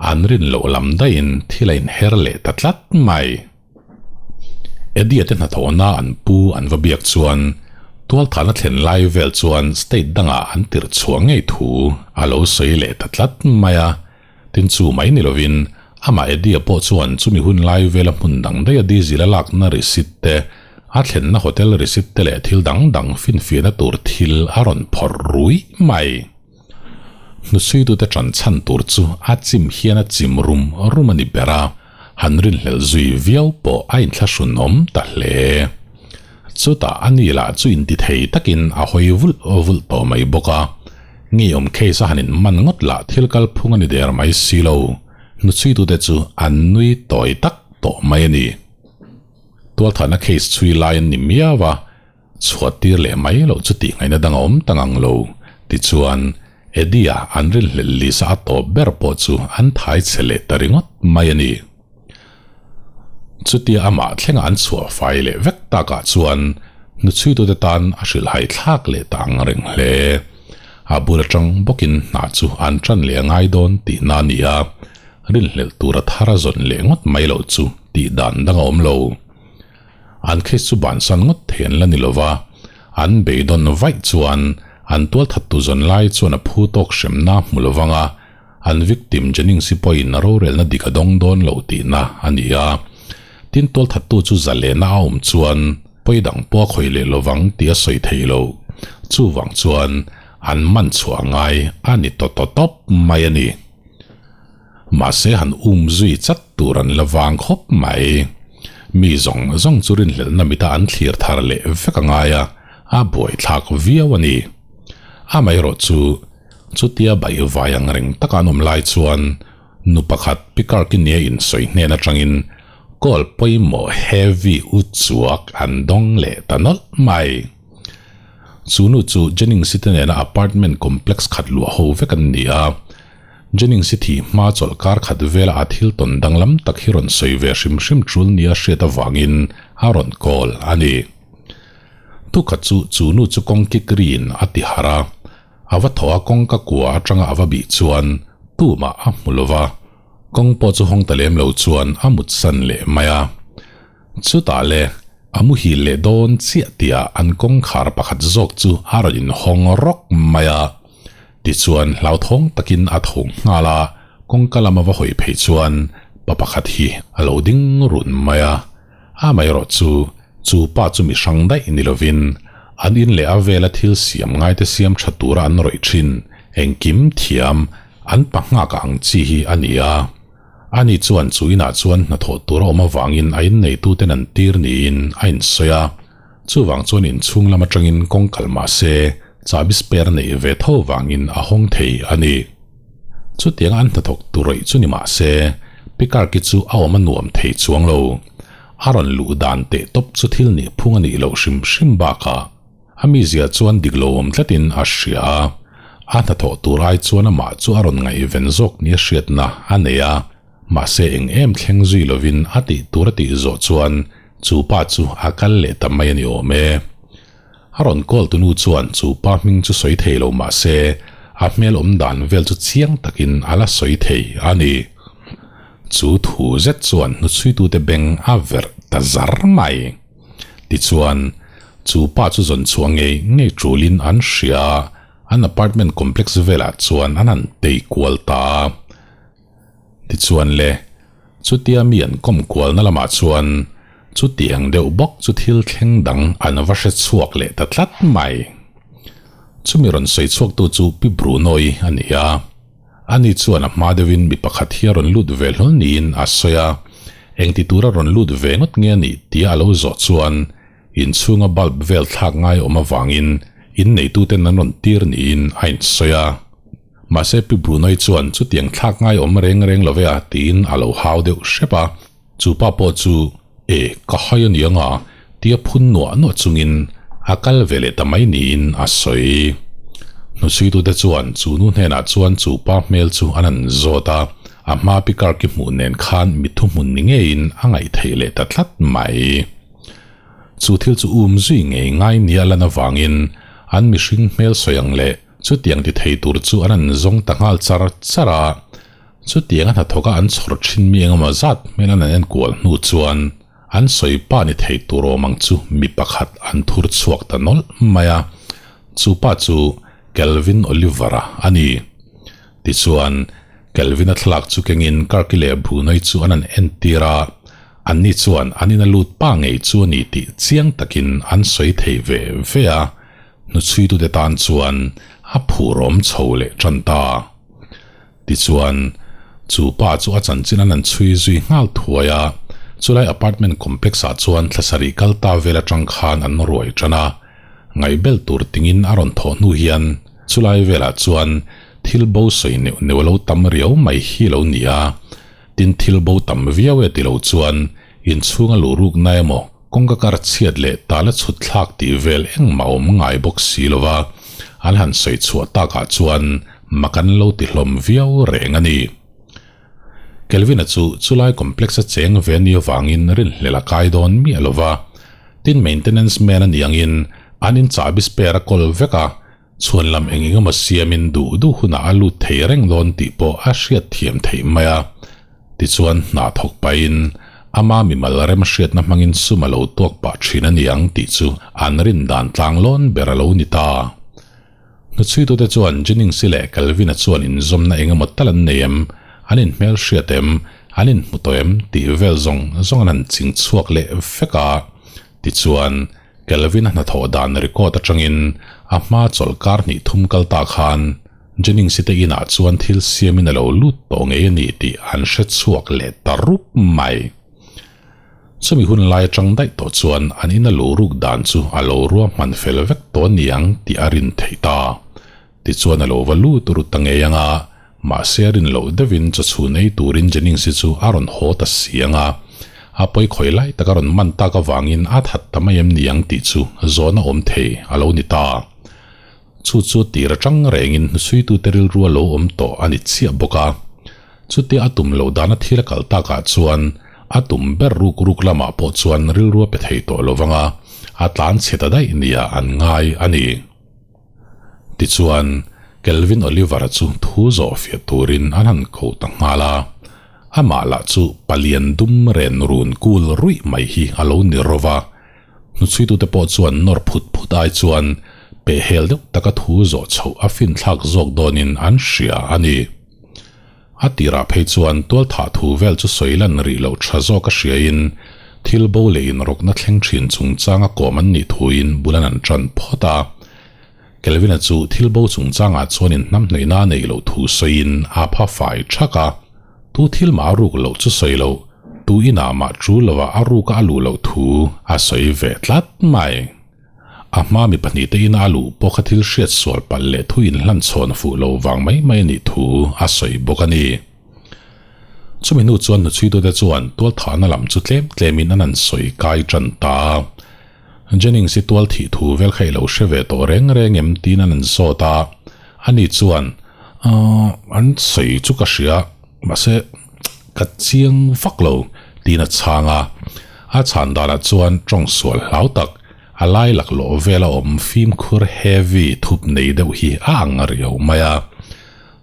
an rin loh lam daihin thil a inher leh ta tlat mai. Eddie-a te hnathawhna an pu an va biak chuan tualthahna thlen lai vel chuan state dangah an tirh chhuah ngei thu a lo sawi leh ta tlat mai a. Tin chu mai ni lovin amah Eddie-a pawh chuan chumi hun lai vela hmun dang daiha diesel a lakna receipt te, a thlenna hotel receipt te leh thil dang dang finfiahna tur thil a rawn phawrh ruih mai. Hnuchhuitute ṭan chhan tur chu a chim hian a chim rum rum a ni ber a, han rinhlelh zui viau pawh a inthlahrunawm ta hle. Chutah a ni lah chu intithei takin a hawi vulh vulh tawh mai bawk a, ngeiawm case a han inman ngawt lah thil kalphung a ni der mai si lo, hnuchhuitute chu an nui tawi tak tawh mai a ni. Tualthahna case chhui lai an ni miau a. Chhuat tir leh mai loh chu tih ngaihna dang a awm ta ngang lo. Tichuan, Eddie-a an rinhlelh Lisa a tawp ber pawh chu an thai chhe leh ta ringawt mai a ni. Chutia amah thlenga an chhuah fai leh vek takah chuan hnuchhuitute tan a hrilhhai thlak leh ta ang reng hle. A bul atang bawkin hna chu an tan leh a ngai dawn tihna a ni a, rinhlelh tura thar a zawn leh ngawt mai loh chu tih dan dang a awm lo. An case chu bansan ngawt thei an la ni lova, an beidawn vaih chuan an tualthattu zawn lai chuan a phu tawk hremna hmu lovang a, an victim Jennings hi pawhin a rorelna dik a dawng dawn lo tihna a ni a. Tin tualthattu chu zalehna a awm chuan pawi dang pawh a khawih leh lovang tih a sawi thei lo. Chuvang chuan an man chhuah a ngai a ni tawh tawh tawp mai a ni. Mahse han um zui chat tur an la vang khawp mai. Mi zawng zawng chu rinhlelhna mita an thlir thar leh vek a ngai a, a buaithlak viau a ni. Amaherawh chu chutia baihvai ang reng taka an awm lai chuan nu pakhat Pi Karkinia insawi hnen atangin call pawimawh heavy u chuak an dawng leh ta nawlh mai. Chu nu chu Jennings-i te nena apartment complex khat luah ho vek an ni a. Jennings-i thih hma chawlh kar khat vela a thil tawn danglam tak hi rawn sawi ve hrim hrim tul nia hriat avangin a rawn call a ni. Tukhat chu chu nu chu kawng kik riin a ti harh a, a va thaw a kawngka kua atanga a va bih chuan tumah a hmu lo va, kawng pawh chu hawng ta lem lo chuan a mutsan leh mai a. Chutah le, a muhil leh dawn chiah tihah an kawngkhar pakhat zawk chu a rawn inhawng rawk mai a. Tichuan hlauthawng takin a tho nghal a, kawngka lama va hawi phei chuan pa pakhat hi a lo ding run mai a. Amaherawh chu, chu pa chu mi hrang daih ni lovin an in leh a vela thil siam ngaite siam tha tura an rawih thin engkim thiam an pa nghak ang chi hi a ni a. Ani chuan chu inah chuan hnathawh tur a awm avangin a inneituten an tir niin a insawi a. Chuvang chuan inchhung lam atangin kawng kal mah se chahbi spare neih ve tho vangin a hawng thei a ni. Chutianga an hnathawk tur rawih chu ni mah se Pikarki chu a awm a nuam thei chuang lo. A rawn luh dan teh tawp chu thil nih phung a nih loh hrim hrim bakah a mizia chuan dik lo awm tlatin a hria a. A hnathawh tur ai chuan amah chu a rawn ngaihven zawk nia hriatna a nei a. Mahse eng em thleng zui lovin a tih tur a tih zawh chuan chu pa chu a kal leh ta mai a ni awm e. A rawn call tunu chuan chu pa hming chu sawi thei lo mah se a hmel awm dan vel chu chiang takin a la sawi thei a ni. Chu thu zet chuan hnuchhuitute beng a verh ta zar mai. Tichuan, chu pa chu zawn chhuah ngei ngei tulin an hria a, an apartment complex velah chuan an han tei kual ta a. Tichuan le, chutia mi an kawm kualna lamah chuan chutiang deuh bawk chu thil thleng dang an va hre chhuak leh ta tlat mai. Chumi rawn sawi chhuaktu chu Pi Bruno-i a ni a. Ani chuan a hma deuhin mi pakhat hi a rawn lut ve hlawl niin a sawi a, engti tura rawn lut ve ngawt nge a nih tia a lo zawh chuan inchhunga bulb vel thlak ngai awm avangin inneituten an rawn tir niin a insawi a. Mahse Pi Brunoi chuan chutiang thlak ngai awm reng reng lo ve a tiin a lo hau deuh hrep a, chu pa pawh chu e ka hai a ni anga tia phun nuah nuah chungin a kal ve leh ta mai niin a sawi. Hnuchhuitute chuan chu nu hnenah chuan chu pa hmel chu an han zawt a, a hma Pi Karki hmuh nen khan mi thuhmun ni ngeiin a ngaih theih leh ta tlat mai. Chu thil chu um zui ngei ngai nia lan avangin an mihring hmel sawi ang leh Chutiang ti thei tur chu an han zawng ta nghal char char a, chutiang a hnathawk a an chhawr thin mi engemaw zat hmel an han enkual hnu chuan an sawi pa ni thei tur awm ang chu mi pakhat an thur chhuak ta nawlh mai a, chu pa chu Kelvin Oliver-a a ni. Tichuan, Kelvin-a thlalak chu kengin Kirk-i leh Bruno-i chu an han entir a, anni chuan an ina lut pa ngei chu a ni tih chiang takin an sawi thei ve ve a. Hnuchhuitute tan chuan a phurawm chho leh tan ta. Tichuan, chu pa chu a chanchin an han chhui zui nghal thuai a, chulai apartment complex-ah chuan thla sarih kal ta vel atang khan an ruai tan a. Ngaihbel tur tingin a rawn thawh hnu hian chulai velah chuan thil bo sawi neuh neuh a lo tam riau mai hi lo ni a. Tin, thil bo tam viau e ti lo chuan inchhunga luh rukna emaw, Kawngka kar chhiat leh tala chhut thlak tih vel engmah awm ngai bawk si lo va, an han sawi chhuah takah chuan mak an lo ti hlawm viau reng a ni. Kelvin-a chu chulai complex-a cheng ve ni avangin rinhlelh a kai dawn miah lo va, tin maintenance man a ni angin an in chahbi spare a kawl vek a. Chhuan lam eng eng emaw siamin duh duh hunah a lut thei reng dawn tih pawh a hriat thiam theih mai a. Tichuan hna thawk pahin ama mimal remhriatna hmangin sum a lo tuak pah thin a ni ang tih chu an rin dan tlang lawn ber a lo ni ta. Hnuchhuitute chuan Jennings-i leh Calvin-a chuan inzawmna eng emaw tal an nei em, an inhmelhriat em, an inhmu tawh em tih vel zawng zawng an han ching chhuak leh vek a. Tichuan, Calvin-a hnathawh dan record atangin a hma chawlh kar hnih thum kal ta khan Jennings-i te inah chuan thil siamin a lo lut tawh ngei a ni tih an hre chhuak leh ta rup mai. Chumi hun lai atang daih tawh chuan an ina luh ruk dan chu a lo ruahman fel vek tawh a niang tih a rin theih ta. Tichuan a lo va lut rut ta ngei ang a, mahse a rin loh deuhin chaw chhun ei turin Jennings-i chu a rawn haw ta si ang a. A pawi khawi lai tak a rawn man tak avangin a that ta mai em niang tih chu zawn a awm thei a lo ni ta. Chu chu tir atang rengin hnusuitute rilru a lo awm tawh a ni chiah bawk a. Chutia a tum loh dana thil a kal takah chuan a tum ber ruk ruk lamah pawh chuan rilru a pe thei tawh lo vang a, a tlan chhe ta daih nia an ngai a ni. Tichuan, Kelvin Oliver-a chu thu zawh fiah turin an han ko ta nghal a. Amah lah chu palian dum ren run kul ruih mai hi a lo ni ro va. Hnuchhuitute pawh chuan nawr phut phut ai chuan pehhel deuh taka thu zawh chhoh a finthlak zawk dawnin an hria a ni. A tirah phei chuan tualthah thu vel chu sawi lan rih loh tha zawk a hriain thil bo leh inrawkna thleng thin chungchanga kawm an nih thuin bul an an tan phawt a. Kelvin-a chu thil bo chungchangah chuan inhnamhnaihna a neih loh thu sawiin a pha fai thak a. Tu thil mah a ruk loh chu sawi loh, tu inah mah tul lovah a ruka a luh loh thu a sawi ve tlat mai. A hma mi pahnihte ina a luh pawh kha thil hriat sual palh leh thu inhlan chhawn fuh lo vang mai mai a nih thu a sawi bawk a ni. Chumi hnu chuan hnuchhuitute chuan tualthahna lam chu tlem tlemin an han sawi kai tan ta a. Jennings hi tual thih thu vel kha i lo hre ve tawh reng reng em tiin an han zawt a. Ani chuan, Ahh, an sawi chu ka hria, mahse ka chiang vak lo tiin a chhang a. A chhan danah chuan tawng sual hlau tak, a lai laklawh vela awm fimkhur heavy thup nei deuh hi a ang riau mai a.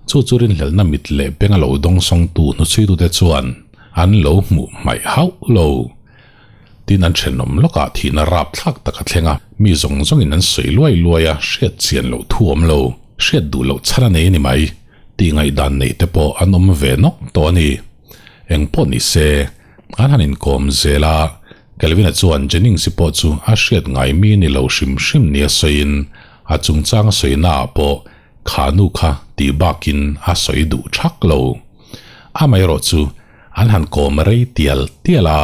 Chu chu rinhlelhna mit leh beng a lo dawngsawngtu hnuchhuitute chuan an lo hmuh hmaih hauh lo. Tin an thenawm lawkah thihna rapthlak tak a thleng a, mi zawng zawngin an sawi luai luai a, hriat chian loh thu awm lo, hriat duh loh chhan a nei a ni mai tih ngaihdan neih te pawh an awm ve nawk tawh a ni. Eng pawh ni se, an han inkawm zel a, Kelvin-a chuan Jennings-i pawh chu a hriat ngai mi ni lo hrim hrim nia sawiin a chungchang a sawinaah pawh kha nu kha tih bakin a sawi duh thak lo. Amaherawhchu chu An han kawm rei tial tial a,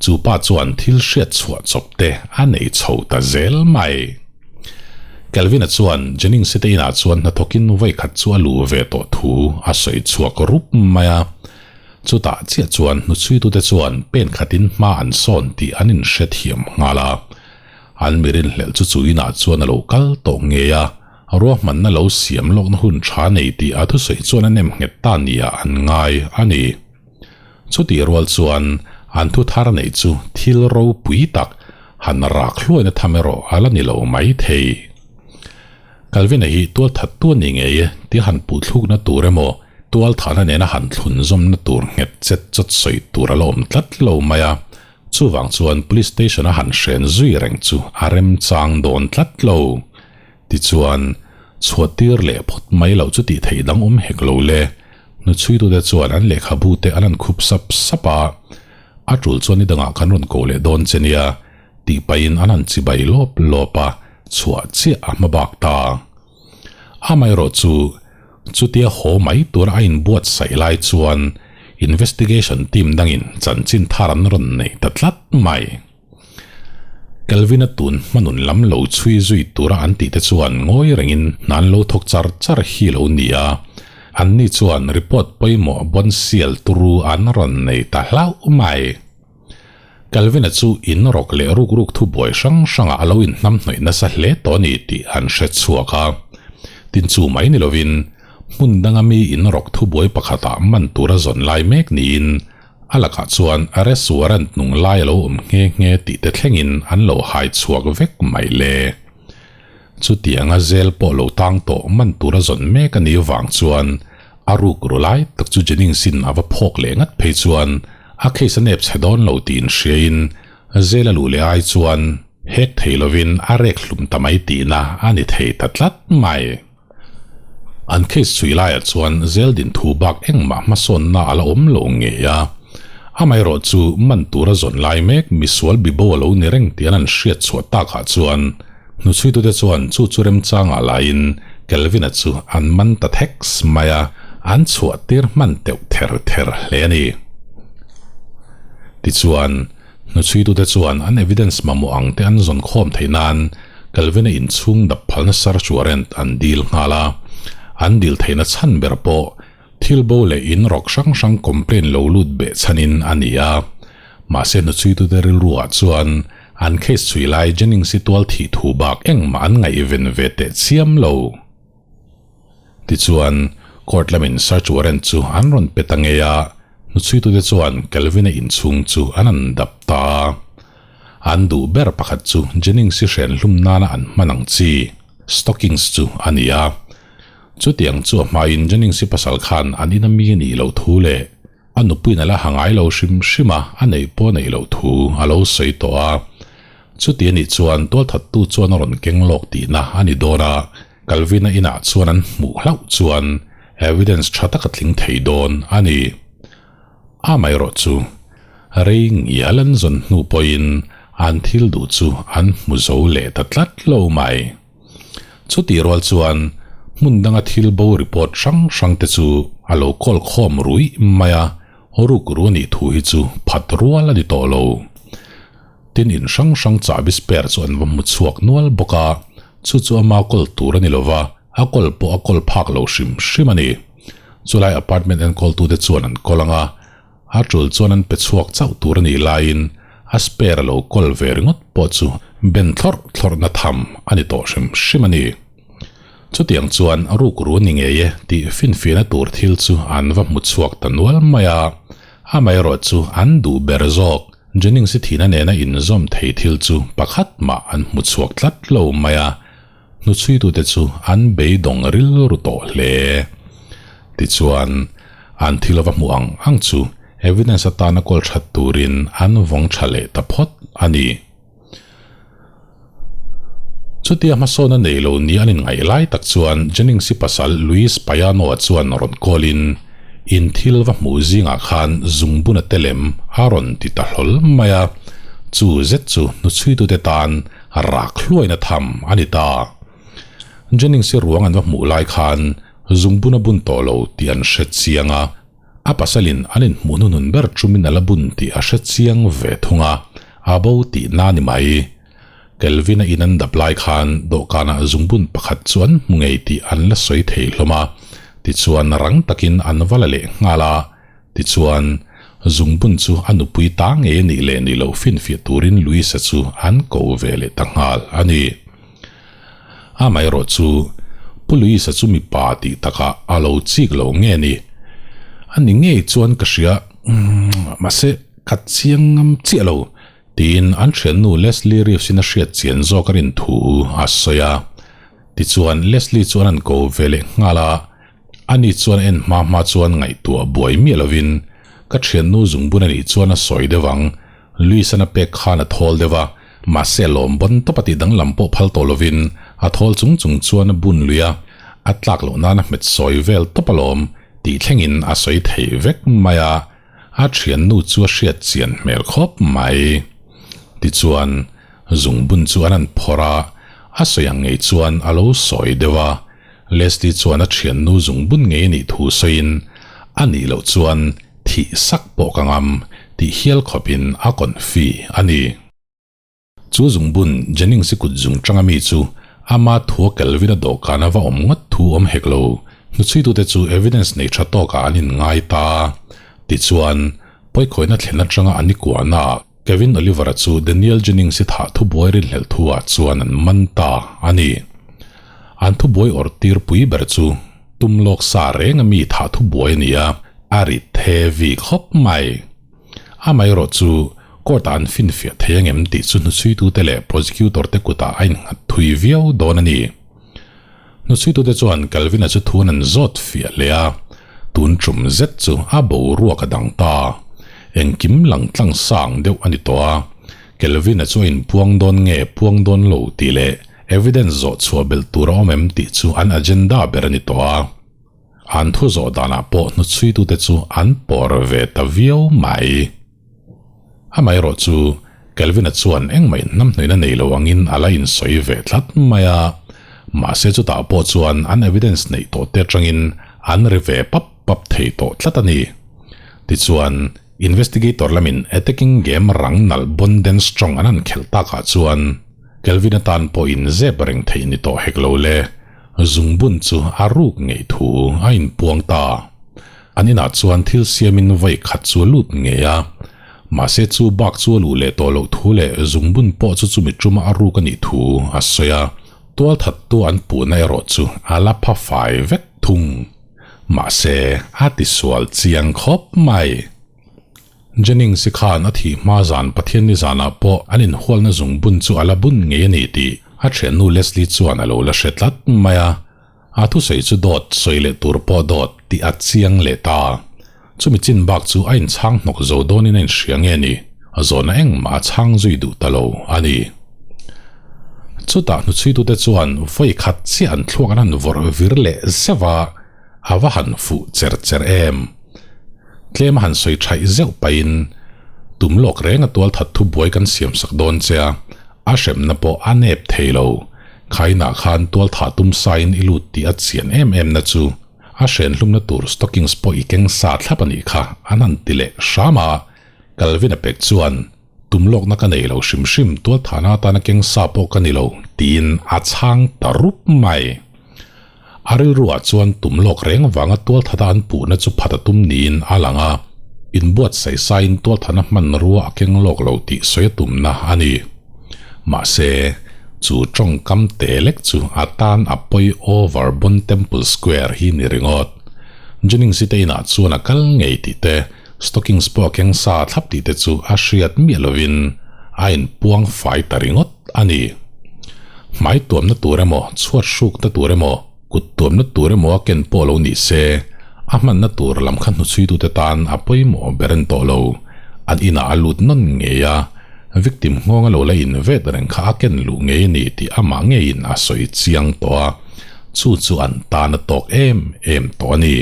chu pa chuan thil hriat chhuah chawp te a nei chho ta zel mai. Kelvin-a chuan Jennings-i te inah chuan hnathawkin vawikhat chu a luh ve tawh thu a sawi chhuak rup mai a. Chutah chiah chuan hnuchhuitute chuan pen khatin hma an sawn tih an inhre thiam nghal a. An mi rinhlelh chu chu inah chuan a lo kal tawh ngei a. Ruahmanna lo siam lawkna hun tha nei tih a thusawi chuan a nem nghet ta nia an ngai a ni. Chutih rual chuan an thu thar neih chu thil ropui tak han rak hluaina tham erawh a la ni lo mai thei. Calvin-a hi tualthattu a ni ngei e tia han puhthlukna tur emaw tualthahna nena han thlunzawmna tur nghet chet chawt sawi tur a la awm tlat lo mai a, chuvang chuan Police Station-a han hren zui reng chu a remchang dawn tlat lo. Tichuan, chhuahtir leh phawt mai loh chu tih theih dang awm hek lo le. Hnuchhuitute chuan an lehkhabu te an han khup sap sap a, A tul chuan ni dangah kan rawn ko leh dawn che nia, tih pahin an han chibai lawp lawp a, chhuah chiah a hma bak ta. Amaherawh chu, chutia haw mai tura a inbuatsaih lai chuan investigation team dangin chanchin thar an rawn nei ta tlat mai. Kelvin-a tun hmanun lam lo chhui zui tura an tih te chuan ngawi rengin hna an lo thawk char char hi lo ni a, anni chuan report pawimawh bawn sial turu an rawn nei ta hlauh mai. Kelvin-a chu in rawk leh ruk ruk thubuai hrang hrangah a lo inhnamhnawih nasa hle tawh a ni tih an hre chhuak a. Tin chu mai ni lovin hmun danga mi in rawk thubuai pakhatah man tura zawn lai mek niin A lakah chuan arrest warrant nung lai a lo awm nghe nghe tih te thlengin an lo hai chhuak vek mai le. Chutianga zel pawh lo tang tawh man tura zawn mek a nih vang chuan a ruk ru lai tak chu Jennings in a va phawk leh ngat phei chuan a case a nep chhe dawn lo tih inhriain zel a luh leh ai chuan hek thei lovin a rek hlum ta mai tihna a ni thei ta tlat mai. An case chhui laiah chuan zel din thu bak engmah hmasawnna a la awm lo ngei a, amaherawh chu man tura zawn lai mek misual bibo a lo ni reng tih an an hriat chhuah takah chuan hnuchhuitute chuan chu chu remchangah laiin Kelvin-a chu an man ta theks mai a, an chhuah tir hman teuh ther ther hle a ni. Tichuan, Hnuchhuitute chuan an evidence mamawh ang te an zawn khawm theih nan Kelvin-a inchhung dap phalna search warrant an dil nghal a. An dil theihna chhan ber pawh thil bo leh in rawk hrang hrang complaint lo lut beh chhanin a ni a. Mahse hnuchhuitute rilruah chuan an case chhui lai Jennings-i tual thih thu bak engmah an ngaihven ve teh chiam lo. Tichuan, court lamin search warrant chu an rawn pe ta ngei a, hnuchhuitute chuan Kelvin-a inchhung chu an an dap ta a. An duh ber pakhat chu Jennings-i hren hlum nana an hman ang chi, stockings chu a ni a. Chutiang chu a hmain Jennings-i pasal khan an ina mi a nih loh thu leh a nupuiin a la ha ngai lo hrim hrim a, a neih pawh a neih loh thu a lo sawi tawh a. Chuti a nih chuan tualthattu chuan a rawn keng lawk tihna a ni dawn a, Calvin-a inah chuan an hmuh hlauh chuan evidence tha tak a tling thei dawn a ni. Amaherawh chu, rei ngial an zawn hnu pawhin an thil duh chu an hmu zo leh ta tlat lo mai. Chutih rual chuan hmun danga thil bo report hrang hrang te chu a lo kawl khawm ruih mai a, ruk ru a nih thu hi chu phat rual a ni tawh lo. Tin in hrang hrang chahbi spare chu an va hmu chhuak nual bawk a, chu chu ama kawl tur a ni lova, a kawl pawh a kawl phak lo hrim hrim a ni. Chulai apartment enkawltute chuan an kawl ang a, a tul chuan an pe chhuak chauh tur a nih laiin a spare a lo kawl ve ringawt pawh chu ben thlawrh thlawrhna tham a ni tawh hrim hrim a ni. Chutiang chuan rukru a ni ngei e tih finfiahna tur thil chu an va hmu chhuak ta nual mai a, amaherawh chu an duh ber zawk. Jennings-i thihna nena inzawm thei thil chu pakhat mah an hmu chhuak tlat lo mai a, hnuchhuitute chu an beidawng rilru tawh hle. Tichuan, an thil va hmuh ang ang chu evidence atana kawl that turin an vawng tha leh ta phawt a ni. Chutia hmasawn a nei lo ni an inngaih lai tak chuan Jennings-i pasal Luis Payano-a chuan rawn call-in, In thil va hmuh zingah khan zungbuna te lem a rawn ti ta hlawl mai a, chu zet chu hnuchhuitute tan rak hluaina tham a ni ta. Jennings-i ruang an va hmuh lai khan zungbuna bun tawh lo tih an hre chiang a, A pasalin an inhmuh hnunun ber chumin a la bun tih a hre chiang ve thung a, a bo tih na ni mai. Kelvin-a in an dap lai khan dawhkanah zungbun pakhat chu an hmu ngei tih an la sawi thei hlawm a, tichuan rang takin an va la leh nghal a, tichuan zungbun chu a nupui ta ngei a nih leh nih loh finfiah turin Louisa chu an ko ve leh ta nghal a ni. Amaherawh chu Pu Luisa chu mipa tih takah a lo chik lo nge ni? A ni ngei chuan ka hria, mahse ka chiang ngam chiah lo, tiin an thiannu Leslie Reeves-in a hriat chian zawk a rin thu a sawi a. Tichuan Leslie chuan an ko ve leh nghal a, ani chuan a en hma hma chuan ngaihtuah buai miah lovin ka thiannu zungbun a nih chuan a sawi deuh ang, Luis-an a pek khan a thawl deuh a, mahse lawm bawn tawp a tih danglam pawh phal tawh lovin a thawl chung chung chuan a bun lui a, a tlak loh nan a hmet sawi vel tawp alawm tih thlengin a sawi thei vek mai a, a thiannu chu a hriat chian hmel khawp mai. Tichuan, zungbun chu an han phawrh a, a sawi ang ngei chuan a lo sawi deuh a, Leslie chuan a thiannu zungbun ngei a nih thu sawiin a nih loh chuan thih sak pawh ka ngam tih hial khawpin a confi a ni. Chu zungbun Jennings-i kut zung tanga mi chu ama thua Kelvin-a dawhkan a va awm ngawt thu awm hek lo. Hnuchhuitute chu evidence nei tha tawkah an inngai ta. Tichuan, pawikhawihna thlen atanga an i kuahnaah Kevin Oliver-a chu Daniel Jennings-i thah thubuai rinhlelh thuah chuan an man ta a ni. An thubuai awrh tir pui ber chu tum lawk sa reng a mi thah thubuai a ni a, a rit heavy khawp mai. Amaherawh chu Court-ah an finfiah thei angem tih chu hnuchhuitute leh prosecutor-te kutah a innghat thui viau dawn a ni. Hnuchhuitute chuan Calvin-a chu thun an zawt fiah hle a, tun tum zet chu a boruak a dang ta. Engkim lang tlang sang deuh a ni tawh a, Calvin-a chu a inpuang dawn nge puang dawn lo tih leh evidence zawh chhuah belh tur a awm em tih chu an agenda ber a ni tawh a. An thu zawh danah pawh hnuchhuitute chu an pawr ve ta viau mai. Amaherawh chu Kelvin-a chuan engmah inhnamhnawihna nei lo angin a la insawi ve tlat mai a, mahse chutah pawh chuan an evidence neih tawh te atangin an ri ve pap pap thei tawh tlat a ni. Tichuan, investigator lamin attacking game rang nalh bon den strong an han khelh takah chuan Kelvin-a tan pawh inzep reng theih ni tawh hek lo le. Zungbun chu a ruk ngei thu a inpuang ta. An inah chuan thil siamin vawi khat chu a lut ngei a, mahse chu bak chu a luh leh tawh loh thu leh zungbun pawh chu chumi tuma a ruk a nih thu a sawi a, tualthattu an puhna erawh chu a la pha fai vek thung. Mahse a tisual chiang khawp mai. Jennings i khan a thih hma zan Pathianni zanah pawh an inhualna zungbun chu a la bun ngei a ni tih a thiannu Leslie chuan a lo la hre tlat mai a. A thusawi chu dawt sawi leh tur pawh dawt tih a chiang leh ta. Chumi chin bak chu a inchhang hnawk zo dawnin a inhria nge ni, a zawhna engmah a chhang zui duh ta lo a ni. Chutah hnuchhuitute chuan vawi khat chiah an thluak an han vawrh vir leh zeuh a, a va han fuh cher cher em. Tlem a han sawi thaih zeuh pahin, Tum lawk reng a tual that thu buai kan siam sak dawn che a, a hremna pawh a nep thei lo. Khainah khan tual thah tum sain i lut tih a chian em em na chu a hren hlumna tur stockings pawh i keng sa thlap a nih kha an han ti leh hram a. Calvin-a pek chuan, Tum lawkna ka nei lo hrim hrim, tual thahna atana keng sa pawh ka ni lo, tiin a chhang ta rup mai. A rilruah chuan tum lawk reng vanga tualthata an puhna chu phat a tum niin a lang a, inbuatsaih sain tualthana hmanrua a keng lawk lo tih sawi a tumna a ni. Mahse, chu tawngkam te lek chu a tan a pawi over Bon Temple Square hi ni ringawt. Jennings i te inah chuan a kal ngei tih te, stockings pawh a keng sa thlap tih te chu a hriat miah lovin a inpuang fai ta ringawt a ni. Hmai tuamna tur emaw, chhuat hrukna tur emaw, kut tuamna tur emaw a ken pawh lo ni se, a hmanna tur lam kha hnuchhuitute tan a pawimawh ber en tawh lo. An inah a lut nawn ngei a, victim nghawng a lo la invet reng kha a ken luh ngei a ni tih amah ngeiin a sawi chiang tawh a, chu chu an tan a tawk em em tawh a ni.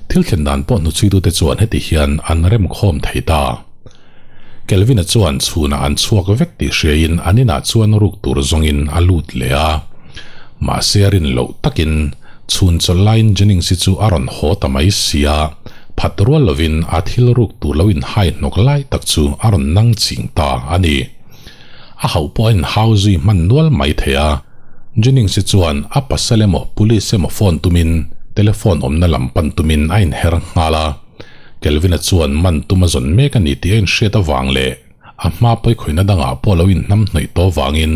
Thil thlen dan pawh hnuchhuitute chuan heti hian an remkhawm thei ta. Kelvin-a chuan chhunah an chhuak vek tih hriain an inah chuan ruk tur zawngin a lut leh a. Mahse a rin loh takin chhun chawlh laiin Jennings-i chu a rawn haw ta mai si a, phat rual lovin a thil ruk tur lo inhai hnawk lai tak chu a rawn nang ching ta a ni. A hauh pawh a inhau zui hman nual mai thei a. Jennings-i chuan a pasal emaw police emaw phone tumin telephone awmna lam pan tumin a inher nghal a. Kelvin-a chuan man tum a zawn mek a ni tih a inhriat avang leh a hma pawikhawihna dangah pawh lo inhnam hnawih tawh avangin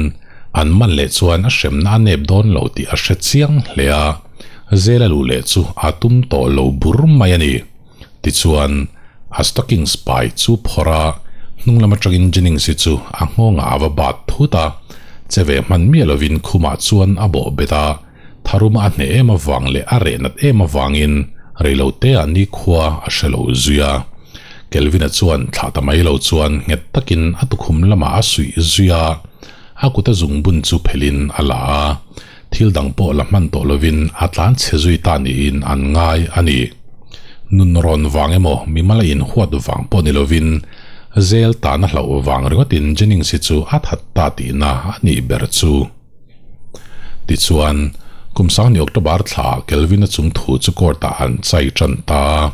an man leh chuan a hremna a nep dawn lo tih a hre chiang hle a, zela luh leh chu a tum tawh lo bur mai a ni. Tichuan, a stockings pai chu phawrh a, hnung lam atangin Jennings-i chu a nghawngah a va bat thut a, che ve hman miah lovin khumah chuan a bawh bet a, Tharuma a hneh em avang leh a reh nat em avangin reiloteah nikhua a hre lo zui a. Kelvin-a chuan thlah ta mai lo chuan nghet takin a tukhum lamah a suih zui a, a kut a zungbun chu phelhin a la a, thil dang pawh la hman tawh lovin a tlan chhe zui ta niin an ngai a ni. Nun rawn vang emaw mimal a inhuat vang pawh ni lovin zel tan a hlauh vang ringawtin Jennings-i chu a that ta tihna a nih ber chu. Tichuan, kum sangni October thlaah Kelvin-a chung thu chu court-ah an chai tan ta a.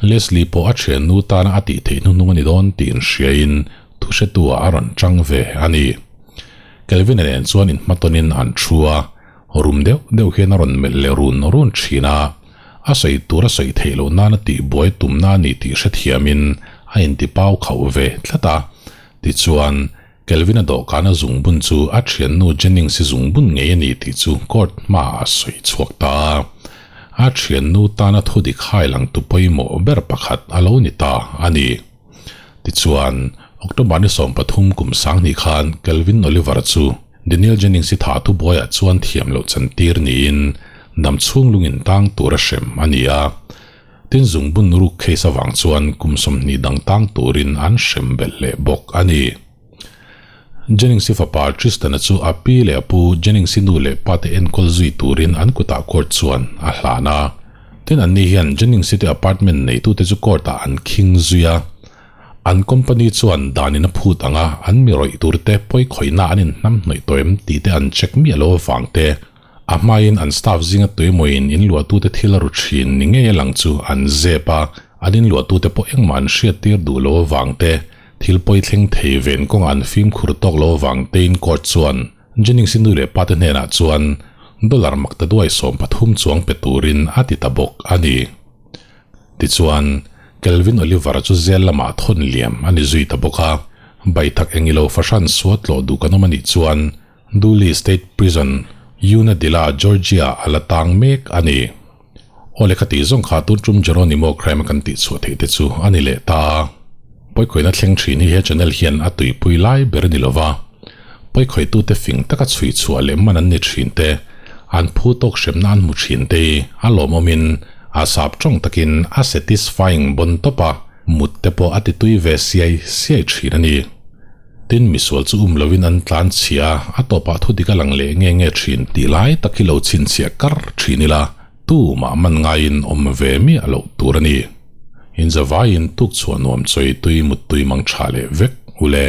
Leslie pawh a thiannu tana a tih theih hnuhnung a ni dawn tih inhriain thuhretu-ah a rawn chang ve a ni. Kelvin-a nen chuan inhmatawnin an thu a, rum deuh deuh hian a rawn melh leh run run thin a. A sawi tur a sawi theih loh nana tihbuai tumna a ni tih hrethiamin a intipau khauh ve tlat a. Tichuan, Kelvin-a dawhkana zungbun chu a thiannu Jennings-i zungbun ngei a ni tih chu court hmaah a sawi chhuak ta a. A thiannu tana thudik hai lang tu pawimawh ber pakhat a lo ni ta a ni. Tichuan, October ni 13 kum 2000 khan Kelvin Oliver chu Daniel Jennings-i thah thubuaiah chuan thiam loh chantir niin dam chhung lungin tang tur a hrem a ni a. Tin zungbun ruk case avang chuan kum 20 dang tang turin an hrem belh leh bawk a ni. Jennings-i fapa Tristan-a chu a pi leh a pu Jennings-i nu leh pa te enkawl zui turin an kutah court chuan a hlan a. Tin anni hian Jennings-i te apartment neitute chu court-ah an khing zui a. An company chuan danin a phut ang a, an mi rawih turte pawi khawihna an inhnamhnawih tawh em tih te an check miah lo avang te, a hmain an staff zinga tuimawiin inluahtute thil a ru thin ni ngei a lang chu an zep a, an inluahtute pawh engmah an hriattir duh lo avang te, thil pawi thleng thei ven kawngah an fimkhur tawk lo avang tein court chuan Jennings-i nu leh pate hnenah chuan dollar makta duai 13 chuang pe turin a ti ta bawk a ni. Tichuan, Kelvin Oliver-a chu zel lamah thawn liam a ni zui ta bawk a, Baithak engilo fahran suat tlawh duh kan awm a nih chuan Dooly State Prison, Unadilla, Georgia a la tang mek a ni. Aw lehkha tih zawng kha tun tum Geronimo crime a kan tih chhuah theih te chu a ni leh ta. Pawikhawiina thleng thin hi he channel hian a tuipui lai ber a ni lova. Pawikhawitute fing taka chhui chhuah leh man an ni thin te, an phu tawk hremna an hmu thin te hi a lawmawmin a sap tawng takin a satisfying bawn tawp a, mut te pawh a ti tui ve siai siai thin a ni. Tin, misual chu um lovin an tlan chhia a, a tawpah thu dik a lang leh nge nge thin tih lai tak hi lo chhinchhiah kar thin ila, tumah man ngaiin awm ve miah loh tur a ni. Inzavaiin tuk chhuah nuam chawi tui mut tui mang tha leh vek ule.